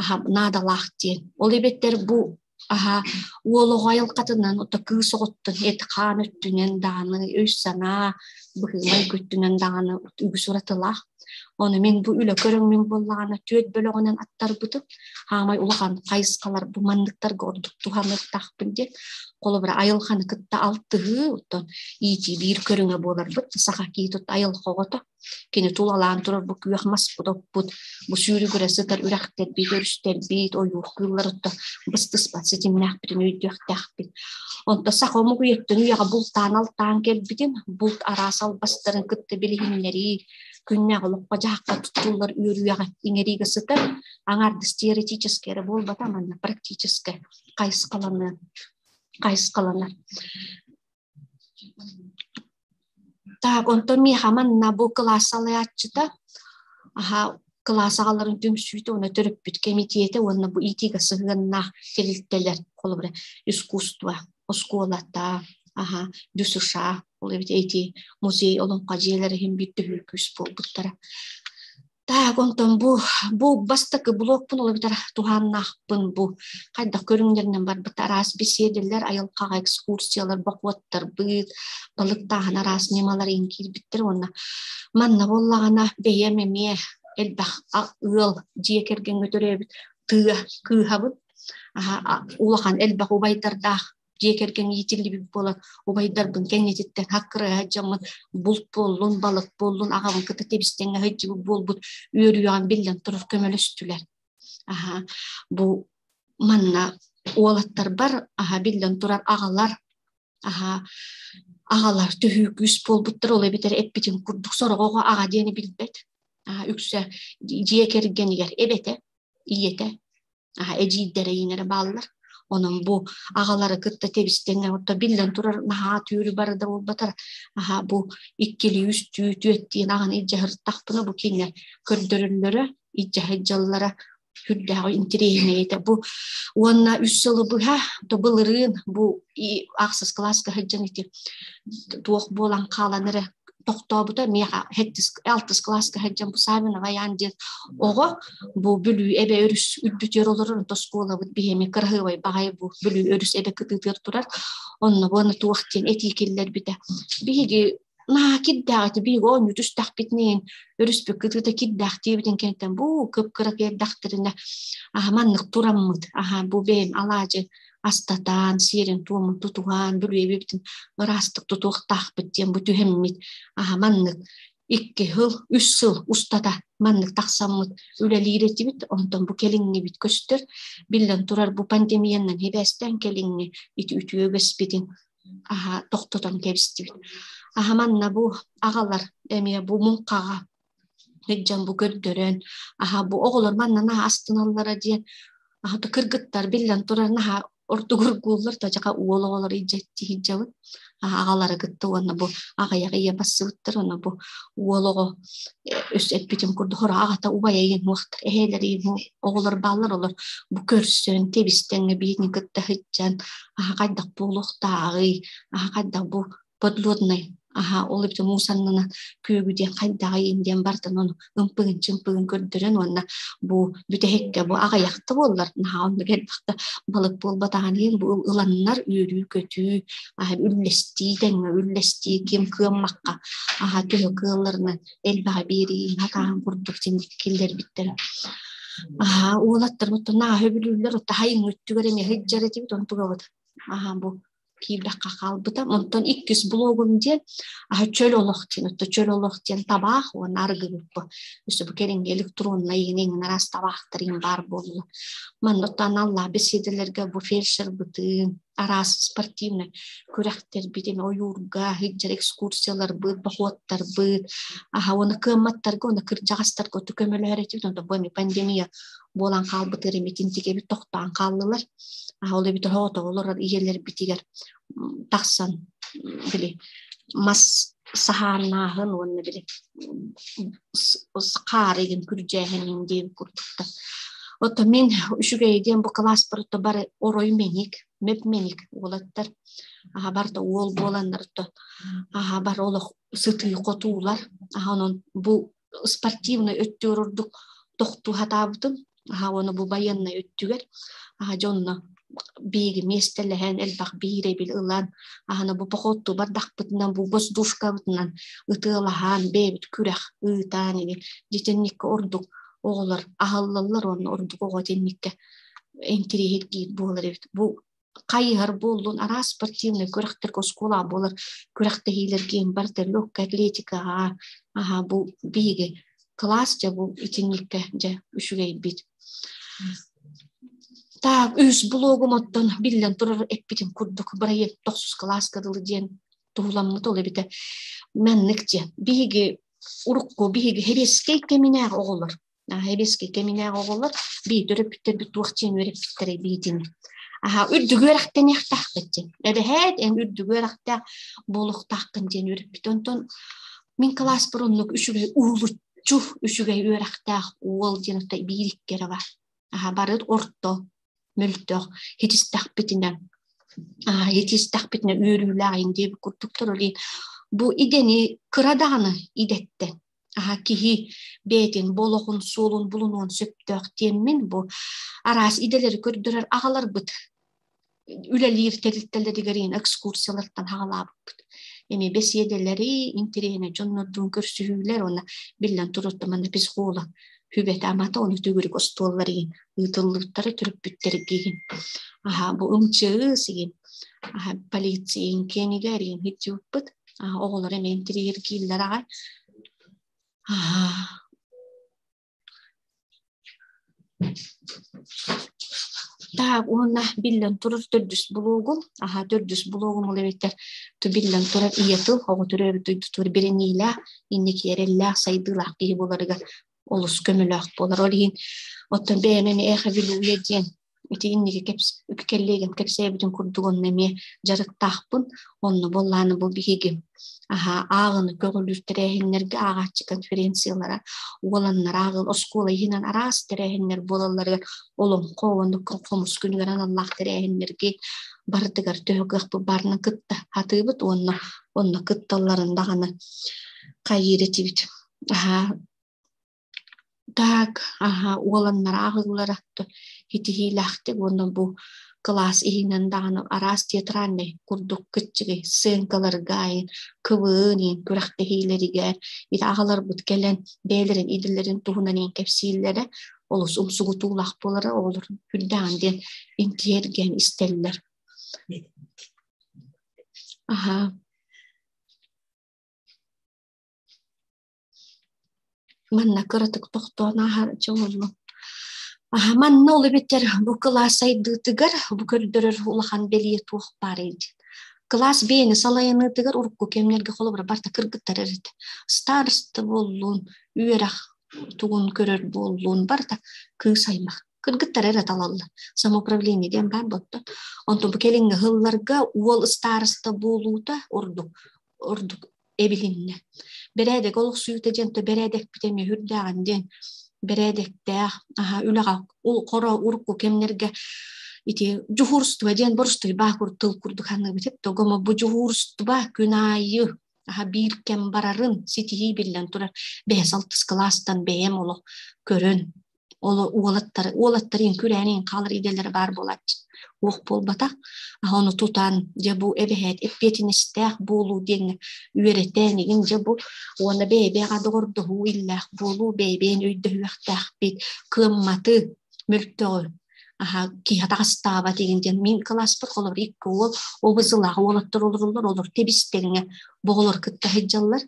аха наадалаах диэн ол эбэтэр бу аха уол оҕо айылҕатынан ото кыыс оҕоттон эт-хаан өттүнэн даҕаны өй-санаа быһыымай өттүнэн даҕаны үгүс уратылаах ону мин бу үлэ көрөҥмүн буоллаҕына түөрт бөлөҕүнэн аттарбытым хаамай улахан хайысхалар бу манныктарга ордук туһаныахтаахпын диэн холобура айылҕаны кытта алтыһыы оттон иитии биир көрүҥэ буоларбыт саха киһи тут айылҕа оҕото. Кини тулалаан турар бу күөх маспыт оппут, бу сүүрүгүрэ сытар үрэхтэрбит, өрүстэрбит, ойуур кыылларыттан быстыспат ситимнээхпитин өйдүөхтээхпит. Онто саха омук үйэттэн үйэҕэ бултаан-алтаан кэлбитин, булт араас албастарын кытта билиһиннэрии, күннээҕи олоххо-дьаһахха туттуллар үөрүйэҕи иҥэриигэ сытар, аҥаардас теоретическэй эрэ буолбата, манна практическай хайысхаланар. Так, онтон миэхэ манна бу кылаас салайааччыта аха кылаас аҕаларын түмсүүтэ уонна төрөппүт кэмитиэтэ уонна бу иитиигэ сыһыаннаах тэрилтэлэр холобура искусство оскуолата аха ДЮСШ ол эбит эти музей олоҥхо дьиэлэрэ иһин биир төһүү күүс буолбуттара. Так, онтон бу бастакы блокпун ол эбэтэр туһааннаахпын бу хайдах көрүҥнэринэн барбыт араас беседэлэр, айылҕаҕа экскурсиялар, бохуоттарбыт, балыктааһын араас ньымалар иҥ киирбиттэр уонна манна буоллаҕына бэйэм эмиэ элбэх ыал дьиэ кэргэҥҥэ төрөөбүт тыа кыыһабыт улахан элбэх убайдардаах дьиэ кэргэн иитиллибит буолан убайдарбын кэннититтэн хаккырыһа дьоммун булт буоллун, балык буоллун аҕабын кытта тэбистэҥҥэ сылдьыбыт буолбут үөрүйэҕин биллэн турар көмөлөстүлэр. Аһа бу манна уолаттарбар аһа биллэн турар аҕалар аһа аҕалар төһүү күүс буолбуттар ол эбэтэр эппитин курдук сороҕо оҕо аҕа диэни билбэт. Аһа үксэ дьиэ кэргэнигэр эбэтэ, ийэтэ аһа эдьиийдэрэ иҥэрэ бааллар. Онон бу аҕалары кытта тэбистэҥҥэ отто биллэн турар наһаа түүрү бары да буолбатар аһа бу иккилии үстүү түөттиин аҕаны илдьэ сырыттахпына бу кинилэр көрдөрөллөрө илдьэ сылдьаллара сүрдээх интэриэһинэй этэ бу уонна үс сылы быһа то былырыын бу ахсыс кылааска сылдьан ити туох буолан хаалан эрэ тохтообута миэхэ сэттис алтыс кылааска сылдьан бу Савинова Ян диэн оҕо бу Бүлүү эбэ өрүс үрдүтүгэр олорор онто оскуолабыт биһиэми кыраһыабай баҕайы бу Бүлүү өрүс эбэ кытыытыгар турар онно буона туох диэн этии киллэрбитэ биһиги наһаа кирдээх этэ биһиги оонньуу түстэхпитинэйин өрүспүт кытыыта кирдээх диэбитин кэнниттэн бу кып-кыра киэрдэхтэринэ аһа маннык тураммыт аһа бу бэйэм алаадьы астатаан, сиэрин-туомун тутуһан, бүлүөбүбүтүн ыраастык тутуохтаахпыт диэн бу түһэммит аһа маннык икки сыл, үс сыл устата маннык тахсаммыт үлэлиир этибит, онтон бу кэлиҥҥибит көстөр. Биллэн турар, бу пандемиянан сибээстээн кэлиҥҥи ити үтүө үгэспитин аһа тохтотон кэбистибит. Аһа манна бу аҕалар эмиэ бу муҥхаҕа сылдьан бу көрдөрөн, аһа бу оҕолор манна наһаа астыналлара диэн аһа кыргыттар биллэн турар наһаа ордугургууллар тажака уол оҕолор илдьэттии сылдьабыт аҕалары кытта уонна бу аҕыйах ийэ бассыбыттар уонна бу уол оҕо өс эппитим курдук хоро аҕата убайа иин уохтар эһээлэр иин оҕолор бааллар олор бу көрсөн тэбистэҥҥэ биирин кытта сылдьан аһа хайдах буолуохтааҕый аһа хайдах бу подлоднай аһа ол эбитэ муус аннынан күөгү диэн хайдаҕый диэн бартан ону ымпыгын-чымпыгын көрдөрөн уонна бу бүтэһиккэ бу аҕыйахта буоллар наһаа оннук элбэхтэ балык буолбатаҕын иһин бу ыланнар үөрүү-көтүү аһа үллэстии тэҥҥэ үллэстии ким кыаммакка аһа төһө кыалларынан элбэҕи биэрии хатааһын курдук синник киллэрбиттэрэ аһа уолаттар наһаа сөбүлүүллэр отто хайыҥ өттүгэр эмиэ сылдьар этибит онтугабыт аһа бу киирбэххэ хаалбыта. Онтон иккис блогум диэн аһа чөл олох диэн, отто чөл олох диэн табаах уонна арыгыбыппы. Өссө бу кэлиҥҥи электроннай иҥин араас табаахтар иҥин баар буолла. Манна оттон аналлаах беседэлэргэ бу фельдшербытын, араас спортивнай күрэхтэрбит, эми ойуурга сылдьар экскурсияларбыт, походтарбыт, аһа уонна кыамматтарга уонна кырдьаҕастарга оту көмөлөһөр этибит. Онтон бу эми пандемия буолан хаалбытыгар эмитин тигэбит тохтоон хааллылар. Ол эбит оһоҕото олорор ийэлэрбитигэр тахсан били мас саһааннааһын уонна били хаар игин күрдьээһинин диэн курдуктар. Ото мин үчүгэй диэн бу кылааспар ото бары орой мэник, мөп мэник уолаттар. Аха барда уол буоланнар ото аха бар олох сытыы хотуулар. Аха онон бу спортивный өттүгэр ордук тохтуу сатаабытым. Аһа уонна бу байыаннай өттүгэр аһа дьонно бииги миэстэлэһэн элбэх биирэбил ылан аһана бу походтуу бардахпытынан бу воздушкабытынан ытыалаһан бэйэбит күрэх ыытаан ини дьитинниккэ ордук оҕолор аһаллаллар уонна ордук оҕо итинниккэ интириэһиргиир буолар эбит бу. Хайыһар буоллун, араас спортивнай күрэхтэргэ оскуола буолар күрэхтэһиилэргэ барыта легкая атлетикаҕа аһа бу биһиги кылаас дьэ бу итинниккэ дьэ үчүгэйбит. Так, үс блогум оттон биллэн турар эппитим курдук бырайыак тохсус кылааска дылы диэн туһуламмыт ол эбитэ. Маннык дьэ биһиги урукку биһиги хэбиэскэй кэминээх оҕолор Эбиэскэ кэминээҕи оҕолор бии төрөппүттэрбит туох диэн үөрэппиттэрэй биитини. Аха үрдүгү үөрэхтэниэхтаахпыт диэн. Эбэһээт эн үрдүгү үөрэхтээх буолуохтааххын диэн үөрэппит. Онтон мин кылааспар оннук үчүгэй уһулуччу үчүгэй үөрэхтээх уол диэн отой биир икки эрэ бар. Аха бары орто мөлтөх хитистэхпитинэ хитистэхпитинэ үөрүүлээх ин диэбит курдуктар ол бу идэни кыра даҕаны идэттэн аха киһи бэйэтин болохун суолун булунуон сөптөөх диэммин бу араас идэлэри көрдөрөр аҕаларбыт үлэлиир тэрилтэлэригэр экскурсиялартан хаҕалаабыппыт. Эми бэсиэдэлэри, интэриэһинэй дьоннордуун көрсүһүүлэр уонна биллэн турар манна психолог хүбэтэ амата ону төгүрүк остуоллар иһин ыытыллыбыттара төрөппүттэргэ иһин. Аха бу ымчыы сигин аха полиция киэнигэр иһин хитиуппут оҕолор эмиэ интириэһиргииллэр аҕай. Аха Так уонна биллэн турар төрдүс блогум, аха төрдүс блогум ол эбэтэр биллэн турар ийэ тыл оҕо төрөөбүт дойдутугар бэриниилээх, инники эрэллээх, сайдыылаах киһи буоларыгар олус көмөлөөх буолар. Ол иһин оттон бэйэм эмиэ Эхо Вилюя диэн Ити инники кэллиэгэм кэпсээбитин курдук онно эмиэ дьарыктаахпын. Онно буоллааны бу биһиги аһа ааҕыны көҕүлүүр тэрээһиннэргэ ааҕааччы конференциялара, уоланнар ааҕыл оскуола иһинэн араас тэрээһиннэр буолалларыгар олоҥхо уонна хомус күнүгэр аналлаах тэрээһиннэргэ барытыгар төһө кыахпыт баарынан кытта сатыыбыт уонна онно кытталларын даҕаны хайыыр этибит. Аһа Так, аһа, уоланнар ааҕыылара итиһиилээхтик уонна бу кылаас иһинэн даҕаны араас театральнай курдук кыччыгый сценкаларга айын кыбыын иһин күрэхтэһиилэригэр ити аҕаларбыт кэлэн бэйэлэрин идэлэрин туһунан иһин кэпсииллэрэ олус умсугутуулаах буолара оҕолор үрдээҕин диэн интиэргээн истэллэр. Аһа. Манна кыратык тохтоон ааһар дьоллонно. Аха, манна ол эбэтэр бу кылаас сайдыытыгар бу көрдөрөр улахан бэлиэ туох баар диэн. Кылаас бэйэни салайыныытыгар урукку кэмнэргэ холобура барыта кыргыттар эрит. Староста буоллун, үөрэх тугун көрөр буоллун барыта кыыс аймах. Кыргыттар эрэ талаллар. Самоуправление диэн баар буолта. Онтон бу кэлиҥҥи сылларга уол староста буолуута ордук ордук эбилиннэ. Бэрээдэк олохсуйуута диэн то бэрээдэкпит эмиэ үрдээҕин диэн бэрээдэктээх аһа үлэҕэ хоро урукку кэмнэргэ ити дьуһуурустуба диэн боростуой баакур тыл курдук саныыбыт тогомо бу дьуһуурустуба күн аайы аһа биир кэм барарын ситиһии биллэн турар бэһис алтыс кылаастан бэйэм олох көрөн Ол уолаттар уолаттарын күрээнин хаалар идэлэрэ баар буолааччы. Уох буолбатах. Ону тутан, дьэ бу эбэһээт эппиэтинэстээх буолуу диэҥҥэ үөрэтэн игин дьэ бу уонна бэйэ-бэйэҕэ доҕордоһуу иллээх буолуу, бэйэ-бэйэни өйдөһүөхтээхпит, кыамматы, мөлтөҕү аһа киһи атаҕастаабат игин диэн мин кылааспыт холобур икки уол обызылаах уолаттар олороллор, олор тэбис-тэҥҥэ боҕолор кытта сылдьаллар.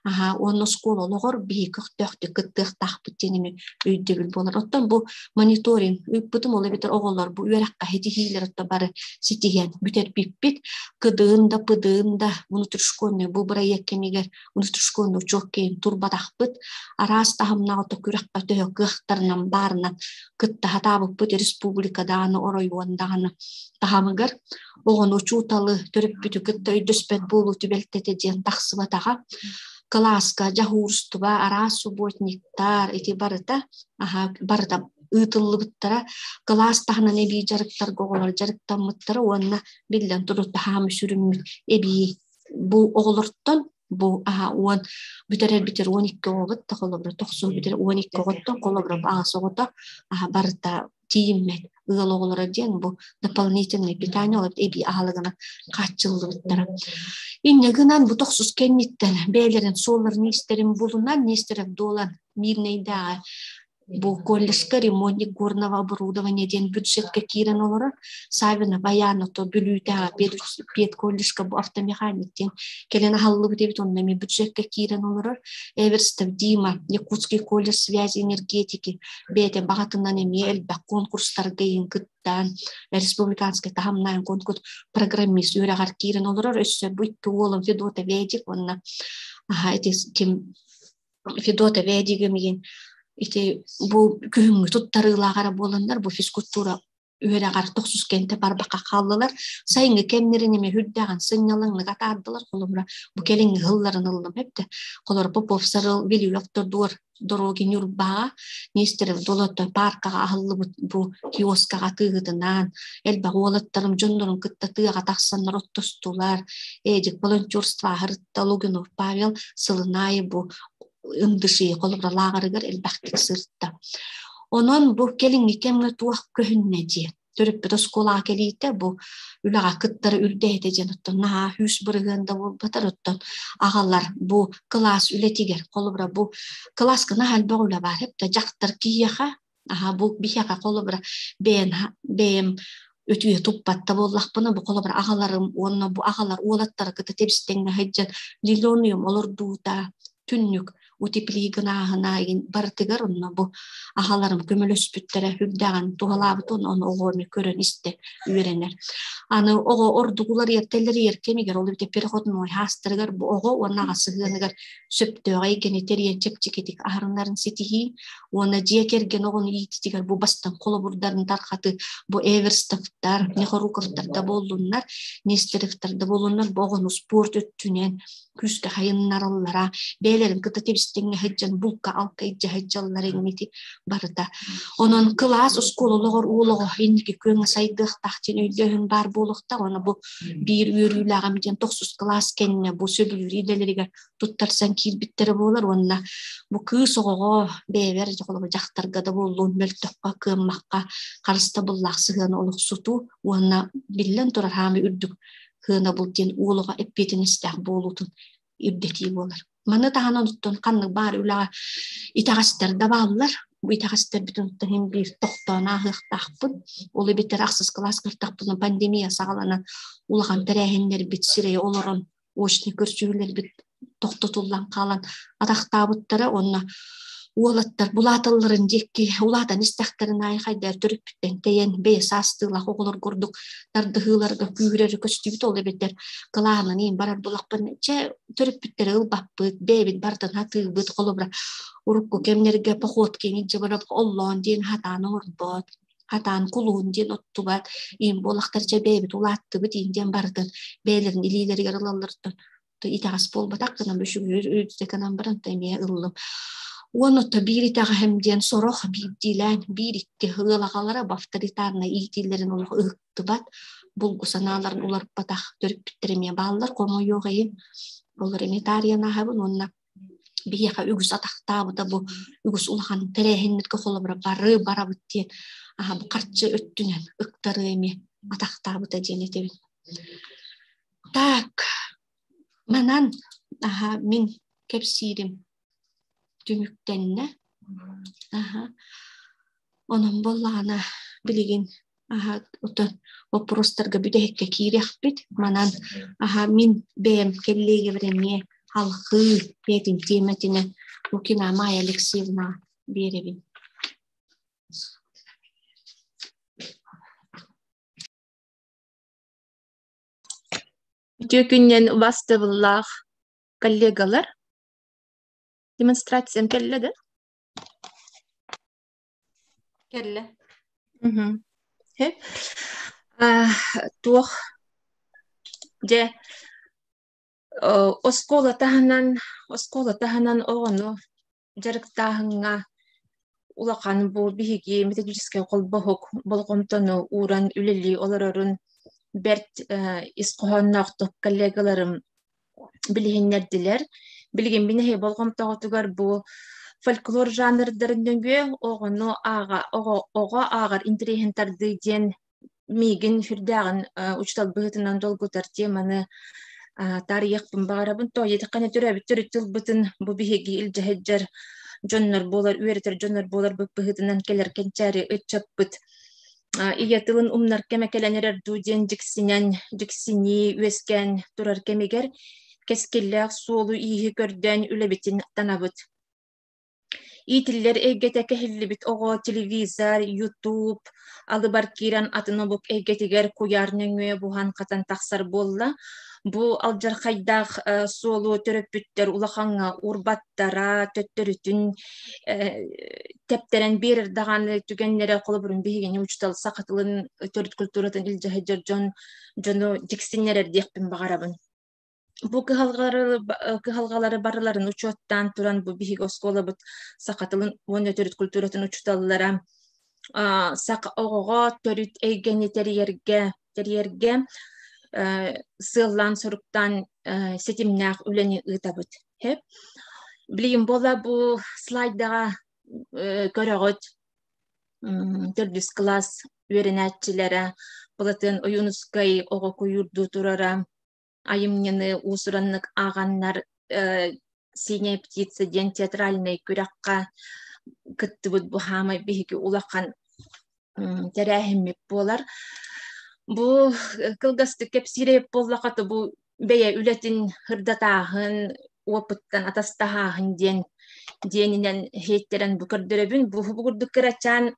Аһаа, уонна оскуола олоҕор биһиги көхтөөхтүк кыттыахтаахпыт диэн эмиэ өйдөбүл буолар. Оттон бу мониторинг ыыппытым, ол эбэтэр оҕолор бу үөрэххэ ситиһиилэр отто бары ситиһэн бүтэрбиппит. Кыдыын да, пыдыын да внутришкольный бу бырайыак кэмигэр внутришкольный учуот кэйин турбатахпыт. Араас таһымнаах ото күрэххэ төһө кыахтарынан баарынан кытта сатаабыппыт республика даҕаны, оройуон даҕаны таһымыгар оҕону учууталы төрөппүтү кытта өйдөспөт буолуу түбэлтэтэ диэн тахсыбатаҕа. Кылааска дьаһуурустуба, араас субботниктар ити барыта аһа барыта ыытыллыбыттара. Кылаас таһынан эбии дьарыктарга оҕолор дьарыктаммыттара уонна биллэн турар таһаамы сүрүммүт эбии бу оҕолортон бу аһа уон бүтэрэр бүтэр 12 оҕобут да холобура тохсун бүтэр 12 оҕоттон холобура аҕыс оҕото аһа барыта тиийиммэт ыал оҕолоро диэн бу дополнительное питание ол эбии аһылыгынан хааччыллыбыттара. Инньэ гынан бу тохсус кэнниттэн бэйэлэрин суолларын истэрин булунан Нестеров Дуолан Мирнэйдээҕи Бу колледжка ремонтник горного оборудования диэн бюджетка киирэн олорор. Савина Баяна то Бүлүүтээҕи педколледжка бу автомеханик диэн кэлэн аһаллыбыт эбит, онно эмиэ бюджетка киирэн олорор. Эверстов Дима, Якутский колледж связи энергетики бэйэтэ баҕатынан эмиэ элбэх конкурстарга иин кыттан, республиканскай таһымнаан конкурс программист үөрэҕэр киирэн олорор. Өссө бу икки уолум Федота Ведик уонна ити ким Федота Ведигим иин ити бу күһүҥҥү туттарыылаах эрэ буоланнар бу физкультура үөрэҕэр тохсус кэнтэ барбакка хааллылар. Сайыҥҥы кэмнэрин эмиэ үрдээҕин сынньалаҥнык атаардылар. Холобура, бу кэлиҥҥи ыһылларын ыллым эптэ. Холобура, Попов Сарыл Вилюев Тордуор дороги Ньурбаҕа Нестеров Долото паркаҕа аһыллыбыт бу киоскаҕа атыыһытынаан элбэх уолаттарым дьоннорун кытта тыаҕа тахсаннар оттостулар. Эдик волонтерство аһарытта Лугинов Павел сылын аайы бу ындышыы холобура лааҕырыгар элбэхтик сырытта. Онон бу кэлиҥҥи кэмҥэ туох көһүннэ диэн төрөппүт оскуолаҕа кэлиитэ бу үлэҕэ кыттары үрдээтэ диэн оттон наһаа сүүс бырыһыан да буолбатар оттон аҕалар бу кылаас үлэтигэр холобура бу кылааска наһаа элбэх үлэ баар эбит дьахтар киһиэхэ аһа бу биһиэхэ холобура бэйэм бэйэм өтүйэ туппат да буоллахпына бу холобура аҕаларым уонна бу аҕалар уолаттары кытта тэбистэҥҥэ сылдьан лилионуйум олордуута түннүк утеплии гынааһына барытыгар онно бу аҕаларым көмөлөспүттэрэ үрдээҕин туһалаабыт ону оҕо эмиэ көрөн истэ үөрэнэр. Аны оҕо ордук уларыйар тэлэрийэр кэмигэр ол эбэтэр переходной хаастарыгар бу оҕо уонна аҕа сыһыаныгар сөптөөх эйгэни тэрийэн чэпчэкитик аһарынарын ситиһии уонна дьиэ кэргэн оҕону иитиитигэр бу бастыҥ холобурдарын тарҕатыы бу Эверстовтар, Нехоруковтар да буоллуннар, Нестеровтар да буоллуннар бу оҕону спорт өттүнэн күүскэ хайыннараллара, бэйэлэрин кытта тэбистэҥҥэ сылдьан булка-алка илдьэ сылдьаллара инники барыта. Онон кылаас оскуола олоҕор уол оҕо инники күөҥҥэ сайдыахтаах диэн өйдөөһүн баар буолуохтаах. Уонна бу биир үөрүүлээҕим диэн тохсус кылаас кэннэ бу сөбүлүүр идэлэригэр туттарсан киирбиттэрэ буолар уонна бу кыыс оҕоҕо бэйэбэр холобур дьахтарга да буоллун мөлтөххө кыаммакка харыстабыллаах сыһыаны олохсутуу уонна биллэн турар хаамыы үрдүк сыанабыл диэн уол оҕо эппиэтинэстээх буолуутун ирдэтии буолар. Маны таһынан оттон ханнык баар үлэҕэ итэҕэстэр да бааллар. Бу итэҕэстэрбитин оттон иһин биир тохтоон ааһыахтаахпын. Ол эбэтэр ахсыс кылаас кыртахпына пандемия саҕаланан улахан тэрээһиннэрбит сирэйи олорон очный көрсүһүүлэрбит тохтотуллан хаалан атахтаабыттара уонна уолаттар булааталларын диэки улаатан истэхтэрин аайы хайдаар төрүппүттэн тэйэн бэйэ саастыылаах оҕолор курдук тардыһыыларга күүһүрэрэ көстүбүт ол эбэтэр кылааһынан иин барар булахпын чэ төрөппүттэри ылбаппыт бэйэбит бартын хатыыбыт холобура урукку кэмнэргэ поход киэҥ барап оллоон диэн хатаан оҥорбот хатаан кулуун диэн оттубат иин буолахтар чэ бэйэбит улааттыбыт иин диэн барытын бэйэлэрин илиилэригэр ылаллартан итэҕэс буолбатах гынан үчүгүйүр үрдэ гынан баран эмиэ ыллым. Уонна то биир итэҕэһим диэн сорох биирдиилээн биир икки ыал аҕалара бу авторитарнай иитиилэрин олох ыһыктыбат, булгу санааларын уларыппатах төрөппүттэр эмиэ бааллар, хомойуох иһин олор эмиэ таарыйан ааһабын уонна биһиэхэ үгүс атахтаабыта бу үгүс улахан тэрээһиннэргэ холобура бары барабыт диэн аһа бу харчы өттүнэн ыктарыы эмиэ атахтаабыта диэн этэбин. Так, манан аһа мин кэпсиирим түмүктэннэ. Аһа онон буоллаҕына билигин аһа отон боппуруостарга бүтэһиккэ киириэхпит. Манан аһа мин бэйэм кэллиэгэбэр эмиэ алҕыы бэйэтин тиэмэтинэн Лукина Майя Алексеевна биэрэбин. Үтүө күннэн убастабыллаах коллегалар. Демонстрациям кэллэ да? Кэллэ. Туох дьэ оскуола таһынан оскуола таһынан оҕону дьарыктааһыҥҥа улахан бу биһиги методическай холбоһук болҕомтону ууран үлэлии олорорун бэрт ис хоһоонноохтук коллегаларым билиһиннэрдилэр. Билигин мин эһиги болҕомтоҕутугар бу фольклор жанрдарын нөҥүө оҕону ааҕа оҕо оҕо ааҕар интэриэһин тардыы диэн миигин сүрдээҕин учуутал быһыытынан долгутар теманы таарыйыахпын баҕарабын. Тоҕо диэтэххинэ төрөөбүт төрүт тылбытын бу биһиги илдьэ сылдьар дьоннор буолар, үөрэтэр дьоннор буоларбыт быһыытынан кэлэр кэнчээри ыччаппыт ийэ тылын умнар кэмэ кэлэн эрэр дуу диэн дьиксинэн, дьиксинии үөскээн турар кэмигэр кэскиллээх суолу-ииһи көрдөөн үлэбитин танабыт. Иитиллэр эйгэтэ кэһиллибит оҕо телевизор, ютуб алыбар киирэн атын омук эйгэтигэр куйаар нөҥүө буһан-хатан тахсар буолла. Бу алдьархайдаах суолу төрөппүттэр улахаҥҥа уурбаттара, төттөрүтүн тэптэрэн биэрэр даҕаны түгэннэрэ холобурун биһигини учуутал саха тылын төрүт культуратын илдьэ сылдьар дьон дьону дьиксиннэрэр диэхпин баҕарабын. Бу кыһалҕалары барыларын учуоттаан туран бу биһиги оскуолабыт саха тылын уонна төрүт культуратын учууталлара саха оҕоҕо төрүт эйгэни тэрийэргэ тэрийэргэ сыаллаан-соруктаан ситимнээх үлэни ыытабыт. Билигин буола бу слайдаҕа көрөҕүт төрдүс кылаас үөрэнээччилэрэ Былатыан Ойуунускай оҕо куйуурдуу турара айымньыны уус-ураннык ааҕаннар «Синяя птица» диэн театральнай күрэххэ кыттыбыт бу хаамай биһиги улахан тэрээһиммит буолар. Бу кылгастык кэпсиир буоллахха бу бэйэ үлэтин ырдатааһын, опыттан атастаһааһын диэн диэнинэн иһиттэрэн бу көрдөрөбүн. Бу курдук кырачаан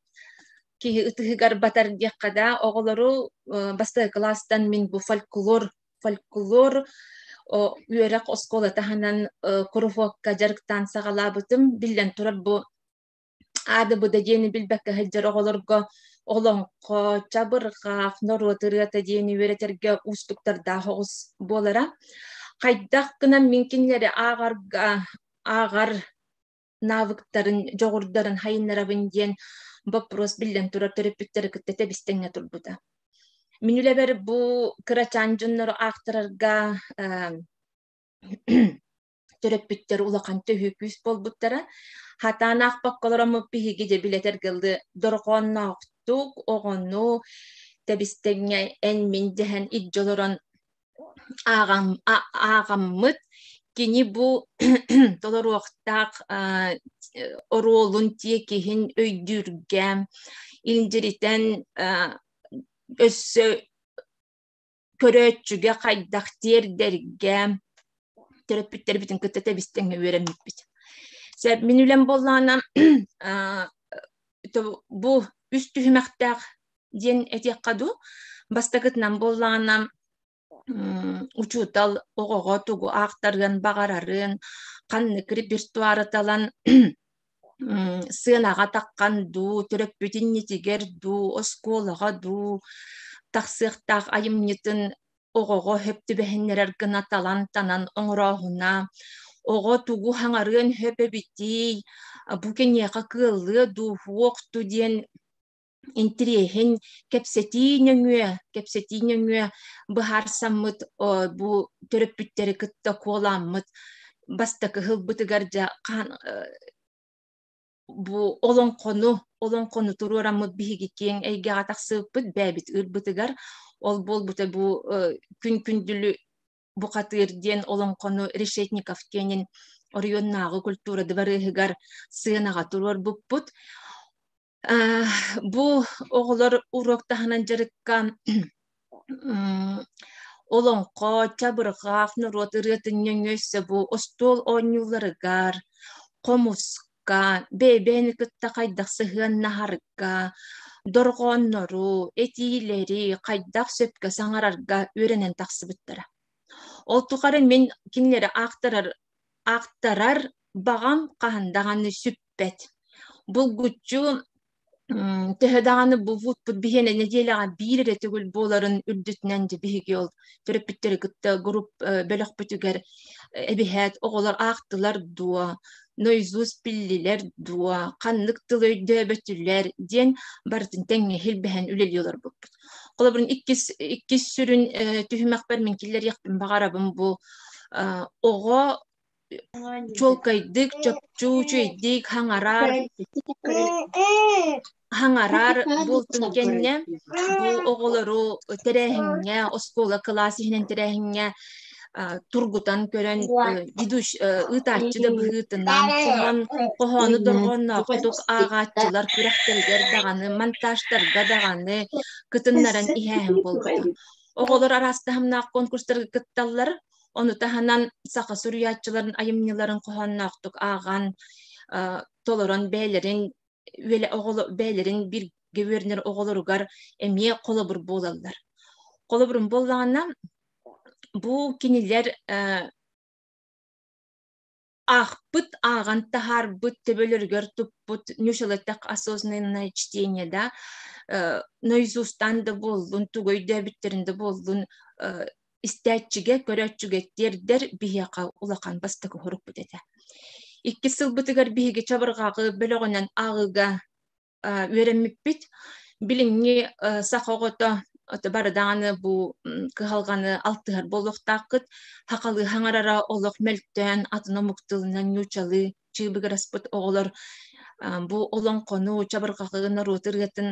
киһи ытыһыгар батар диэххэ да, оҕолору бастакы кылаастан мин бу фольклор фольклор үөрэх оскуола таһынан куруһуокка дьарыктаан саҕалаабытым. Биллэн турар, бу аады-быда диэни билбэккэ сылдьар оҕолорго олоҥхо, чабырҕах, норуот ырыата диэни үөрэтэргэ уустуктардаах оҕус буолара. Хайдах гынан мин кинилэри ааҕарга ааҕар навыктарын, дьоҕурдарын хайыннарабын диэн боппуруос биллэн турар төрөппүттэри кытта тэбис-тэҥҥэ турбута. Мин үлэбэр бу кырачаан дьоннору аахтарарга төрөппүттэр улахан төһүү күүс буолбуттара. Хатаан аахпакка олороммут биһиги дьэ билэтэргэлы дорҕоонноохтук оҕону тэбис-тэҥҥэ эн-мин дэһэн илдьэ олорон ааҕаммыт кини бу толоруохтаах оруолун тиэкиһин өйдүүргэ илдьиритэн өссө көрөөччүгэ хайдах тиэрдэргэ төрөппүттэрбитин кытта тэбис-тэҥҥэ үөрэммиппит. Сөп, мин үлэм буоллаҕына бу үс түһүмэхтээх диэн этиэххэ дуу. Бастакытынан буоллаҕына учуутал оҕоҕо тугу аахтарыан баҕарарын, ханнык репертуары талан сыанаҕа таххан дуу, төрөппүт иннитигэр дуу, оскуолаҕа дуу тахсыахтаах айымньытын оҕоҕо сөп түбэһиннэрэр гына талан-танан оҥорооһуна, оҕо тугу хаҥарыан сөп эбитий, бу киниэхэ кыаллыа дуу, суох дуу диэн интириэһин кэпсэтии нөҥүө, кэпсэтии нөҥүө быһаарсаммыт бу төрөппүттэри кытта куолааммыт бастакы ыһылбытыгар дьэ хаан бу олоҥхону олоҥхону туруораммыт биһиги киэҥ эйгэҕэ тахсыбыппыт бэйэбит ыырбытыгар ол буолбута бу күн күндүлү бухатыыр диэн олоҥхону Решетников диэнин оройуоннааҕы культура дыбарыаһыгар сыанаҕа туруорбуппут. Бу оҕолор уруок таһынан дьарыкка олоҥхо, чабырҕах, норуот ырыатын нөҥүө өссө бу остуол оонньууларыгар, хомуска, бэйэ-бэйэни кытта хайдах сыһыаннаһарга, дорҕооннору, этиилэри хайдах сөпкө саҥарарга үөрэнэн тахсыбыттара. Ол тухары мин кинилэри аахтарар аахтарар баҕам хаһан даҕаны сүппэт. Булгуччу төһө даҕаны бу вудпут биһиэнэ нэдиэлэҕэ биир эрэ төгүл буоларын үрдүтүнэн дьэ биһиги ол төрөппүттэри кытта групп бөлөхпүтүгэр эбиһээт оҕолор аахтылар дуо, наизусть биллилэр дуо, ханнык тыл өйдөөбөтүлэр диэн барытын тэҥҥэ илбэһэн үлэлии олорбуппут. Холобурун иккис иккис сүрүн түһүмэхпэр мин киллэриэхпин баҕарабын бу оҕо чуолкайдык, чопчу, үчүгэйдик хаҥарар, хаҥарар буолтун кэннэ бу оҕолору тэрээһиҥҥэ, оскуола кылаас иһинэн тэрээһиҥҥэ тургутан көрөн ведущ ыытааччы да быһыытынан хоһоон хоһоону дорҕоонноохтук ааҕааччылар күрэхтэригэр даҕаны монтажтарга даҕаны кытыннаран иһээһин буолбута. Оҕолор араас таһымнаах конкурстарга кытталлар. Ону таһынан саха суруйааччыларын айымньыларын хоһоонноохтук ааҕан толорон бэйэлэрин үөлэ оҕоло бэйэлэрин бииргэ үөрэнэр оҕолоругар эмиэ холобур буолаллар. Холобурум буоллаҕына, бу кинилэр аахпыт, ааҕан таһаарбыт, төбөлөрүгэр туппут ньучалатах осознанное чтение да, наизустан да буоллун, тугу өйдөөбүттэрин да буоллун, истээччигэ, көрөөччүгэ тиэрдэр биһиэхэ улахан бастакы сорукпут этэ. Иккис сылбытыгар биһиги чабырҕаҕы бөлөҕүнэн ааҕыыга үөрэммиппит. Билиҥҥи саха оҕото бары даҕаны бу кыһалҕаны алтыһар буолуохтааххыт. Хахалыы хаҥарара олох мөлтөөн, атын омук тылынан ньуучалыы чыыбыгыраспыт оҕолор бу олоҥхону, чабырҕаҕы, норуот ырыатын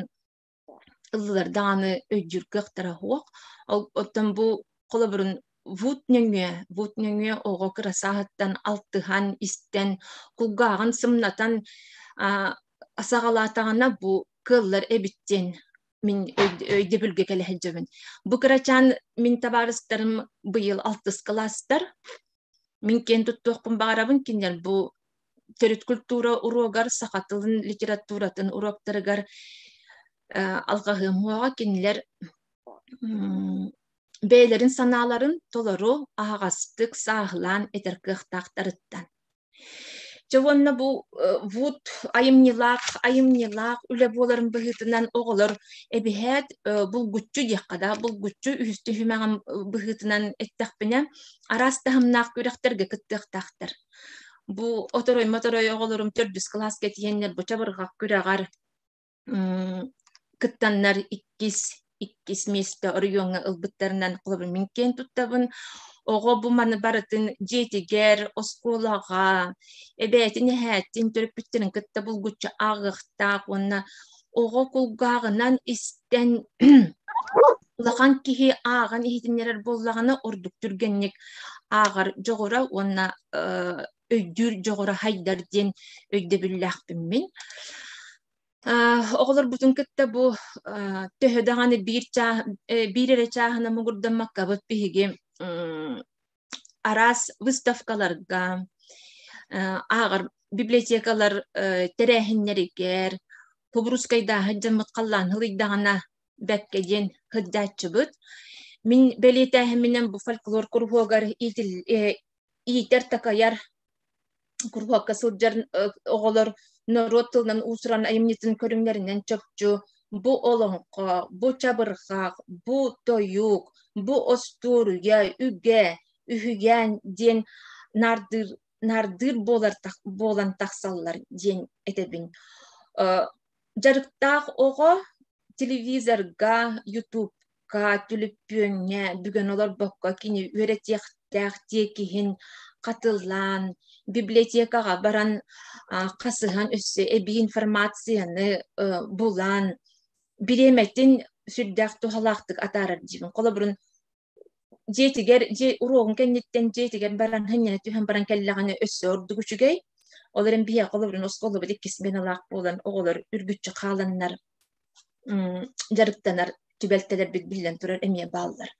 ыллылар даҕаны өйдүүр кыахтара суох. Ол оттон бу холобурун вуд нөҥүө, вуд нөҥүө оҕо кыра сааһыттан алтыһан, истэн, кулгааҕын сымнатан саҕалаатаҕына бу кыаллар эбит диэн мин өйдөбүлгэ кэлэ сылдьабын. Бу кырачаан мин табаарыстарым быйыл алтыс кылаастар. Мин киэн туттуохпун баҕарабын кинилэр бу төрүт культура уруогар, саха тылын литературатын уруоктарыгар алҕаһыам уоҕа кинилэр бэйэлэрин санааларын толору аһаҕастык сааһылаан этэр кыахтаахтарыттан. Дьэ уонна бу ВУД айымньылаах айымньылаах үлэ буоларын быһыытынан оҕолор эбиһээт булгуччу диэххэ да булгуччу үһүс түһүмэҕим быһыытынан эттэхпинэ араас таһымнаах күрэхтэргэ кыттыахтаахтар. Бу оторой-моторой оҕолорум төрдүс кылааска тиийэннэр бу чабырҕах күрэҕэр кыттаннар иккис иккис миэстэ оройуоҥҥа ылбыттарынан холобур мин киэн туттабын. Оҕо бу маны барытын дьиэтигэр, оскуолаҕа, эбээтин, эһээтин, төрөппүттэрин кытта булгуччу ааҕыахтаах уонна оҕо кулгааҕынан истэн улахан киһи ааҕан иһитиннэрэр буоллаҕына ордук түргэнник ааҕар дьоҕура уонна өйдүүр дьоҕура хайдар диэн өйдөбүллээхпин мин. Оҕолорбутун кытта бу төһө даҕаны биир чаа биир эрэ чааһына муҥурдаммаккабыт биһиги араас выставкаларга, ааҕар библиотекалар тэрээһиннэригэр Хобуруускайдааһын дьоммут халлаан һылыйдаҕына бэккэ диэн сылдьааччыбыт. Мин бэлиэтээһимминэн бу фольклор куруһуогар иитэр-такайар куруһуокка сылдьар оҕолор норуот тылынан уус-уран айымньытын көрүҥнэринэн чопчу бу олоҥхо, бу чабырҕах, бу тойук, бу остуоруйа, үгэ, үһүйээн диэн наардыыр наардыыр буолар буолан тахсаллар диэн этэбин. Дьарыктаах оҕо телевизорга, ютубка, түлүпүөҥҥэ бүгэн олорбокко кини үөрэтиэхтээх тиэкиһин хатылаан, библиотекаҕа баран хасыһан өссө эбии информацияны булан, бириэмэтин сүрдээх туһалаахтык атаарар диибин. Холобурун дьиэтигэр дьиэ уруогун кэнниттэн дьиэтигэр баран сынньана түһэн баран кэллэҕинэ өссө ордук үчүгэй. Ол эрэн биһиэхэ холобурун оскуолабыт иккис сменалаах буолан оҕолор үргүччү хааланнар дьарыктанар түбэлтэлэрбит биллэн турар эмиэ бааллар.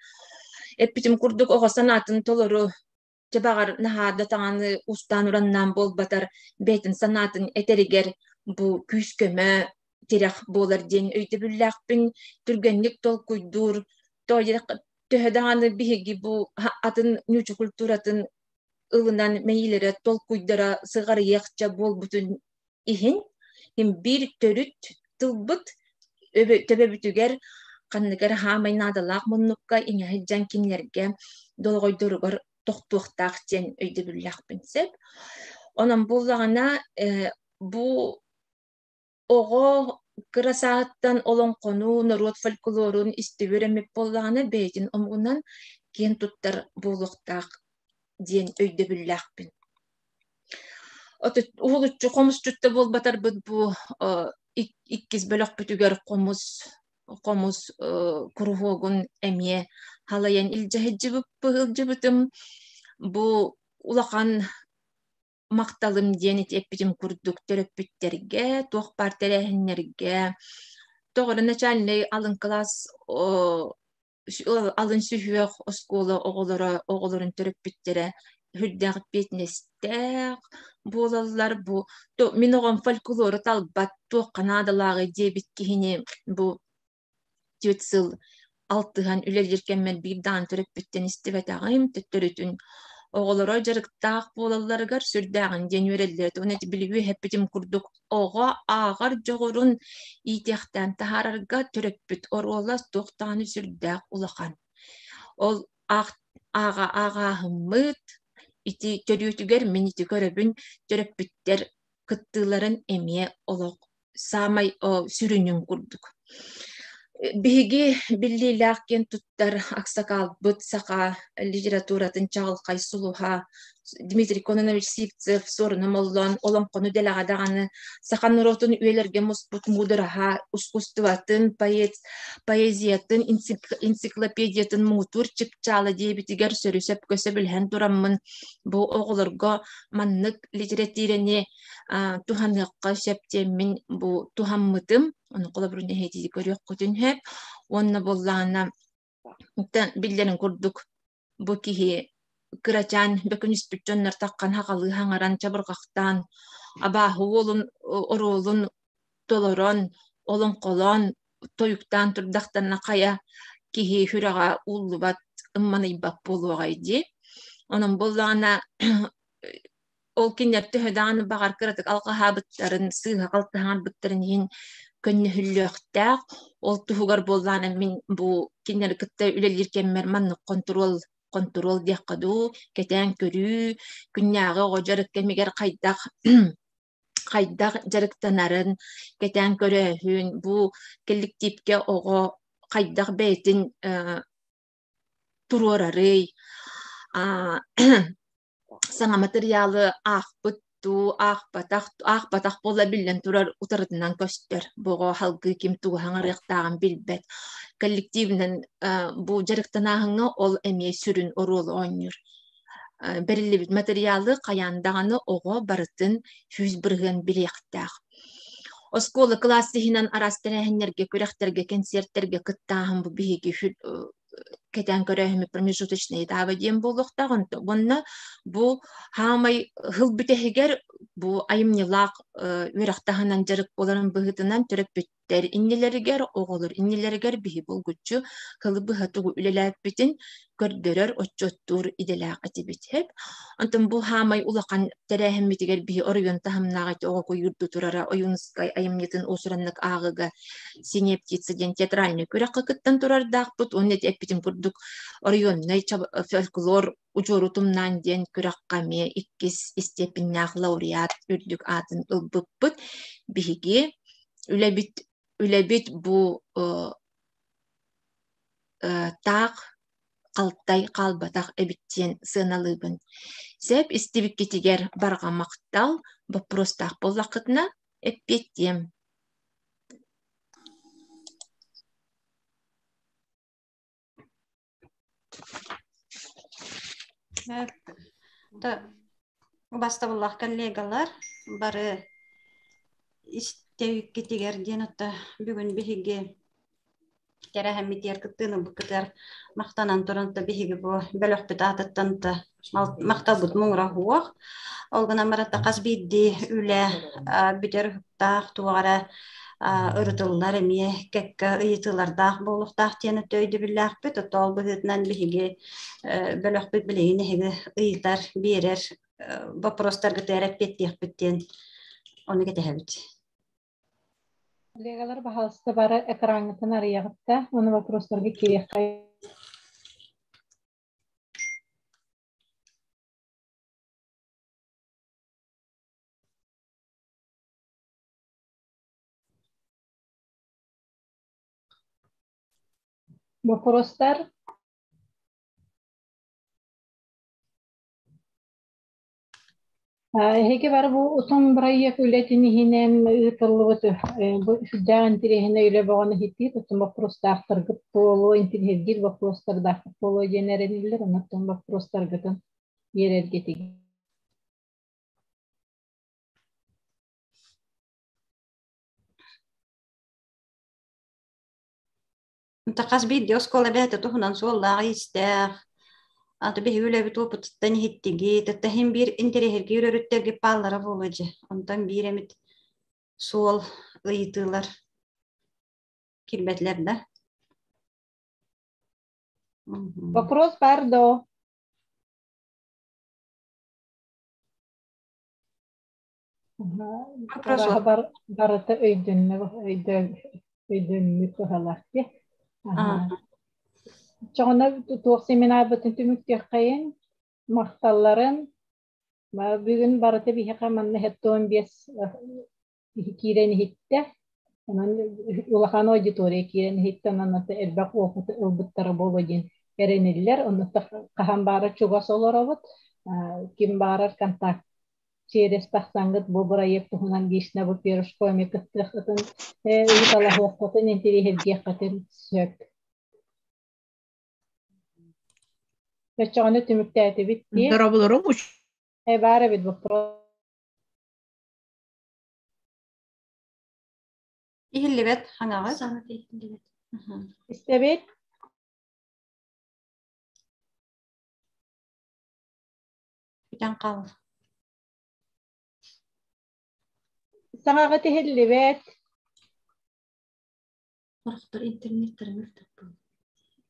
Эппитим курдук оҕо санаатын толору дьэ баҕар наһаа да таҥаны устаан-ураннаан буолбатар бэйэтин санаатын этэригэр бу күүс-көмө тирэх буолар диэн өйдөбүллээхпин түргэнник толкуйдуур төһө даҕаны биһиги бу атын ньуучу культуратын ылынан мэйиилэрэ толкуйдара сыҕарыйыахча буолбутун иһин биир төрүт тылбыт төбөбүтүгэр ханнык эрэ хаамай наадалаах муннукка иҥэ сылдьан кинилэргэ долоҕойдоругар тохтуохтаах диэн өйдөбүллээхпин сөп. Онон буоллаҕына бу оҕо кыра сааһыттан олоҥхону, норуот фольклорун истэ үөрэммит буоллаҕына бэйэтин омугунан киэн туттар буолуохтаах диэн өйдөбүллээхпин. Уһулуччу хомусчут да буолбатарбыт бу иккис бөлөхпүтүгэр хомус хомус куруһуогун эмиэ халайан илдьэ сылдьыбытым. Бу улахан махталым диэн ити эппитим курдук төрөппүттэргэ, туох баар тэрээһиннэргэ, тоҕо эрэ начальнай алын кылаас алын сүһүөх оскуола оҕолоро оҕолорун төрөппүттэрэ сүрдээх эппиэтинэстээх буолаллар. Бу мин оҕом фольклору талбат, туохха наадалааҕый диэбит киһини бу түөрт сыл алтыһан үлэлиир кэммэр биир даҕаны төрөппүттэн истибэтэҕим, төттөрүтүн оҕолоро дьарыктаах буолалларыгар сүрдээҕин диэн үөрэллэр этэ. Уонна ити били үөһэппитим курдук оҕо ааҕар дьоҕурун иитиэхтээн таһаарарга төрөппүт оруола туох даҕаны сүрдээх улахан. Ол ааҕа ааҕааһыммыт ити төрүөтүгэр мин ити көрөбүн төрөппүттэр кыттыыларын эмиэ олох саамай сүрүнүн курдук. Биһиги биллиилээх киэн туттар аксакаалбыт саха литературатын чаҕылхай сулуһа Дмитрий Кононович Сивцев Суоруна Моллоон олоҥхону дэлэҕэ даҕаны саха норуотун үйэлэргэ муспут муудараһа ускуустубатын, поэт, поэзиятын, энциклопедиятын муҥутуур чыпчаала диэбитигэр сөрү-сөпкө сөбүлэһэн тураммын бу оҕолорго маннык литэрэтиирэни туһаныахха сөп диэммин бу туһаммытым. Ону холобурун эһиги көрүөххүтүн сөп. Уонна буоллаҕына биллэрин курдук бу киһи кырачаан бөкүнүспүт дьоннор таххан хаҕалыы хаҥаран чабырҕахтаан абааһы уолун оруолун толорон олоҥхолоон тойуктаан турдахтарына хайа киһи сүрэҕэ ууллубат ымманыйбат буолуоҕай дии. Онон буоллаҕына ол кинилэр төһө даҕаны баҕар кыратык алҕаһаабыттарын, сыыһа халтаһаабыттарын иһин көннөһүллүөхтээх. Ол туһугар буоллаҕына мин бу кинилэри кытта үлэлиир кэммэр маннык хонтуруол хонтуруол диэххэ дуу, кэтээн көрүү, күннээҕи оҕо дьарык кэмигэр хайдах хайдах дьарыктанарын кэтээн көрөөһүн, бу кэлликтиипкэ оҕо хайдах бэйэтин туруорарый, саҥа матырыйаалы аахпыт дуу, аахпатах, аахпатах буола биллэн турар утарытынан көстөр. Бу оҕо салгыы ким тугу саҥарыахтааҕын билбэт. Коллективинэн бу дьарыктанааһыҥҥа ол эмиэ сүрүн оруолу оонньуур. Бэриллибит матырыйаалы хайаан даҕаны оҕо барытын 100% билиэхтээх. Оскуола кылаас иһинэн араас тэрээһиннэргэ, күрэхтэргэ, кэнсиэртэргэ кыттааһын бу биһиги кэтээн көрөөһүммүт промежуточный этаба диэн буолуохтаах. Уонна бу хаамай сыл бүтэһигэр бу айымньылаах үөрэх таһынан дьарык буоларын быһыытынан төрөппүттэр иннилэригэр, оҕолор иннилэригэр биһи булгуччу сылы быһа тугу үлэлээппитин көрдөрөр, отчуоттуур идэлээх этибит. Онтон бу хаамай улахан тэрээһиммитигэр биһи оройуон таһымнаах ити оҕо куйуурду турара Ойуунускай айымньытын уус-ураннык ааҕыыга «Синяя птица» диэн театральнай күрэххэ кыттан турардаахпыт уонна ити эппитим курдук оройуоннай фольклор удьуору тумнаан диэн күрэххэ эмиэ иккис истиэпиннээх лауреат үрдүк аатын ылбыппыт. Биһиги үлэбит үлэбит бу таах халтай хаалбатах эбит диэн сыаналыыбын. Сөп истибиккитигэр барҕа махтал, боппуруостаах буоллаххытына эппиэттиэм. Убастабыллаах коллегалар бары истэбиккитигэр диэн отто бүгүн биһиги кэрэһэммитигэр кыттыыны буккытыгар махтанан туран биһиги бу бөлөхпүт аатыттан махталбыт муҥура суох. Ол гынан баран хас биирдии үлэ бүтэр уһуктаах туох эрэ ырытыллар эмиэ кэккэ ыйытыылардаах буолуохтаах диэн өттө өйдөбүллээхпит. Оттон ол быһыытынан биһиги бөлөхпүт билигин эһиги ыйытар, биэрэр вопростаргытыгар эппиэттиэхпит диэн ону кэтэһэбит. Коллегалар, баһаалыста бары экраҥҥытын арыйаҕыт да, уонна вопростарга киириэххэ. Вопростар? Эһиги бары бу утум бырайыак үлэтин иһинэн ыытыллыбыт бу сүрдээх интириэһинэй үлэ бөҕөнү иһиттиир, оттон боппуруостаахтаргыт буолуо, интириэһиргиир боппуруостардааххыт буолуо диэн эрэниллэр, онон боппуруостаргытын биэрэргитигэр. Хас биирдии оскуола бэйэтэ туһунан суоллаах-иистээх, аты биһиги үлэбит уопутуттан иһиттигит, иһин биир интэриэһиргиир өрүттэргит бааллара буолуо дьэ. Онтон биир эмит суол ыйытыылар киирбэтилэр да. Вопрос бар до? Барыта өйдөннө өйдөнмүт быһалаах дии. Чоҕуна туох семинарбытын түмүктүөххэйин, махталларын бүгүн барыта биһиэхэ манна 75 киирэн иһиттэ. Онон улахан аудитория киирэн иһиттэ, онон элбэх опыт ылбыттара буолуо диэн эрэниллэр. Онно хаһан баара чугас олоробут, ким баарар контакт через тахсаҥҥыт бу бырайыак туһунан лично бу первой кыттыаххытын, ыйыталаһыаххытын, интириэһиргиэххитин сөп. Өччөҕүнэ түмүктээтибит дии. Дорооболорум. Баар эбит вопрос. Иһиллибэт хаҥаҕыт. Истэбит. Бүтэн хаал. Саҥаҕыт иһиллибэт. Сорохтор интернеттэрин мөлтөх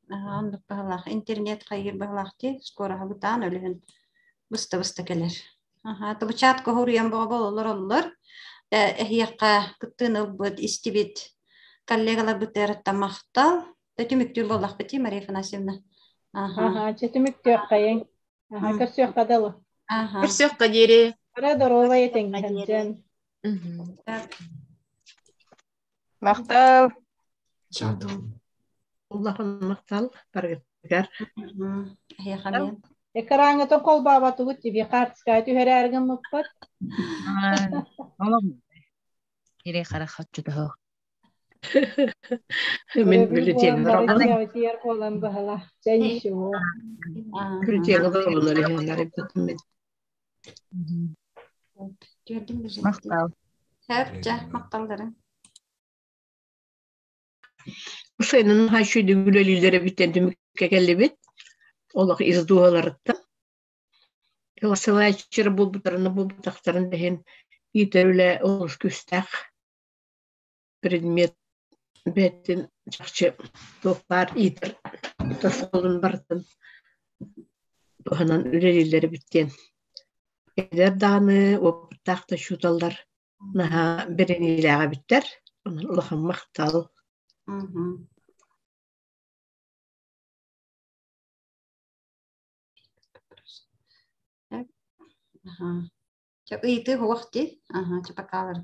Оннук баһылаах. Интернет хайыыр баһылаах дии. Скоро бытаан өлүһүн быста-быста кэлэр. Аха, тобучаат коһуруйан боҕо олороллор. Эһиэхэ кыттыын ылбыт, истибит коллегаларбытыгар махтал. Түмүктүүр буоллахпыт дии, Мария Афанасьевна. Аха, чэ түмүктүөххэйиҥ. Аха, көрсүөххэ дылы. Аха. Көрсүөххэ диэри. Ара доруобай этэҥҥэ Махтал. Улахан махтал барыгытыгар. Экраҥҥытын холбообатыбыт тебе хаартыскаҕа түһэрээр гыммыппыт. Ире хара хаччутаһо. Мин бюллетень Тиэр буолан быһала. Чэ ничего. Бюллетень олоролор иһэллэр эбит. Махтал. Хэп, дьэ, махталларын. Сайынын хаччуйды үлэлииллэрэ бүттэн түмүккэ кэллибит. Олох из дууһаларыттан. Сылааччылар буолбуттарына буолбутахтарын да иһин иитэр үлэ олус күүстээх предмет бэйэтин чахчы туох баар иитэр тосхолун барытын туһанан үлэлииллэрэ бүттүөн. Эдэр даҕаны уопуттаах да учууталлар наһаа бэриниилээх эбиттэр. Онон улахан махтал. Ыйытыы суох дии. Аха, чапакаалар.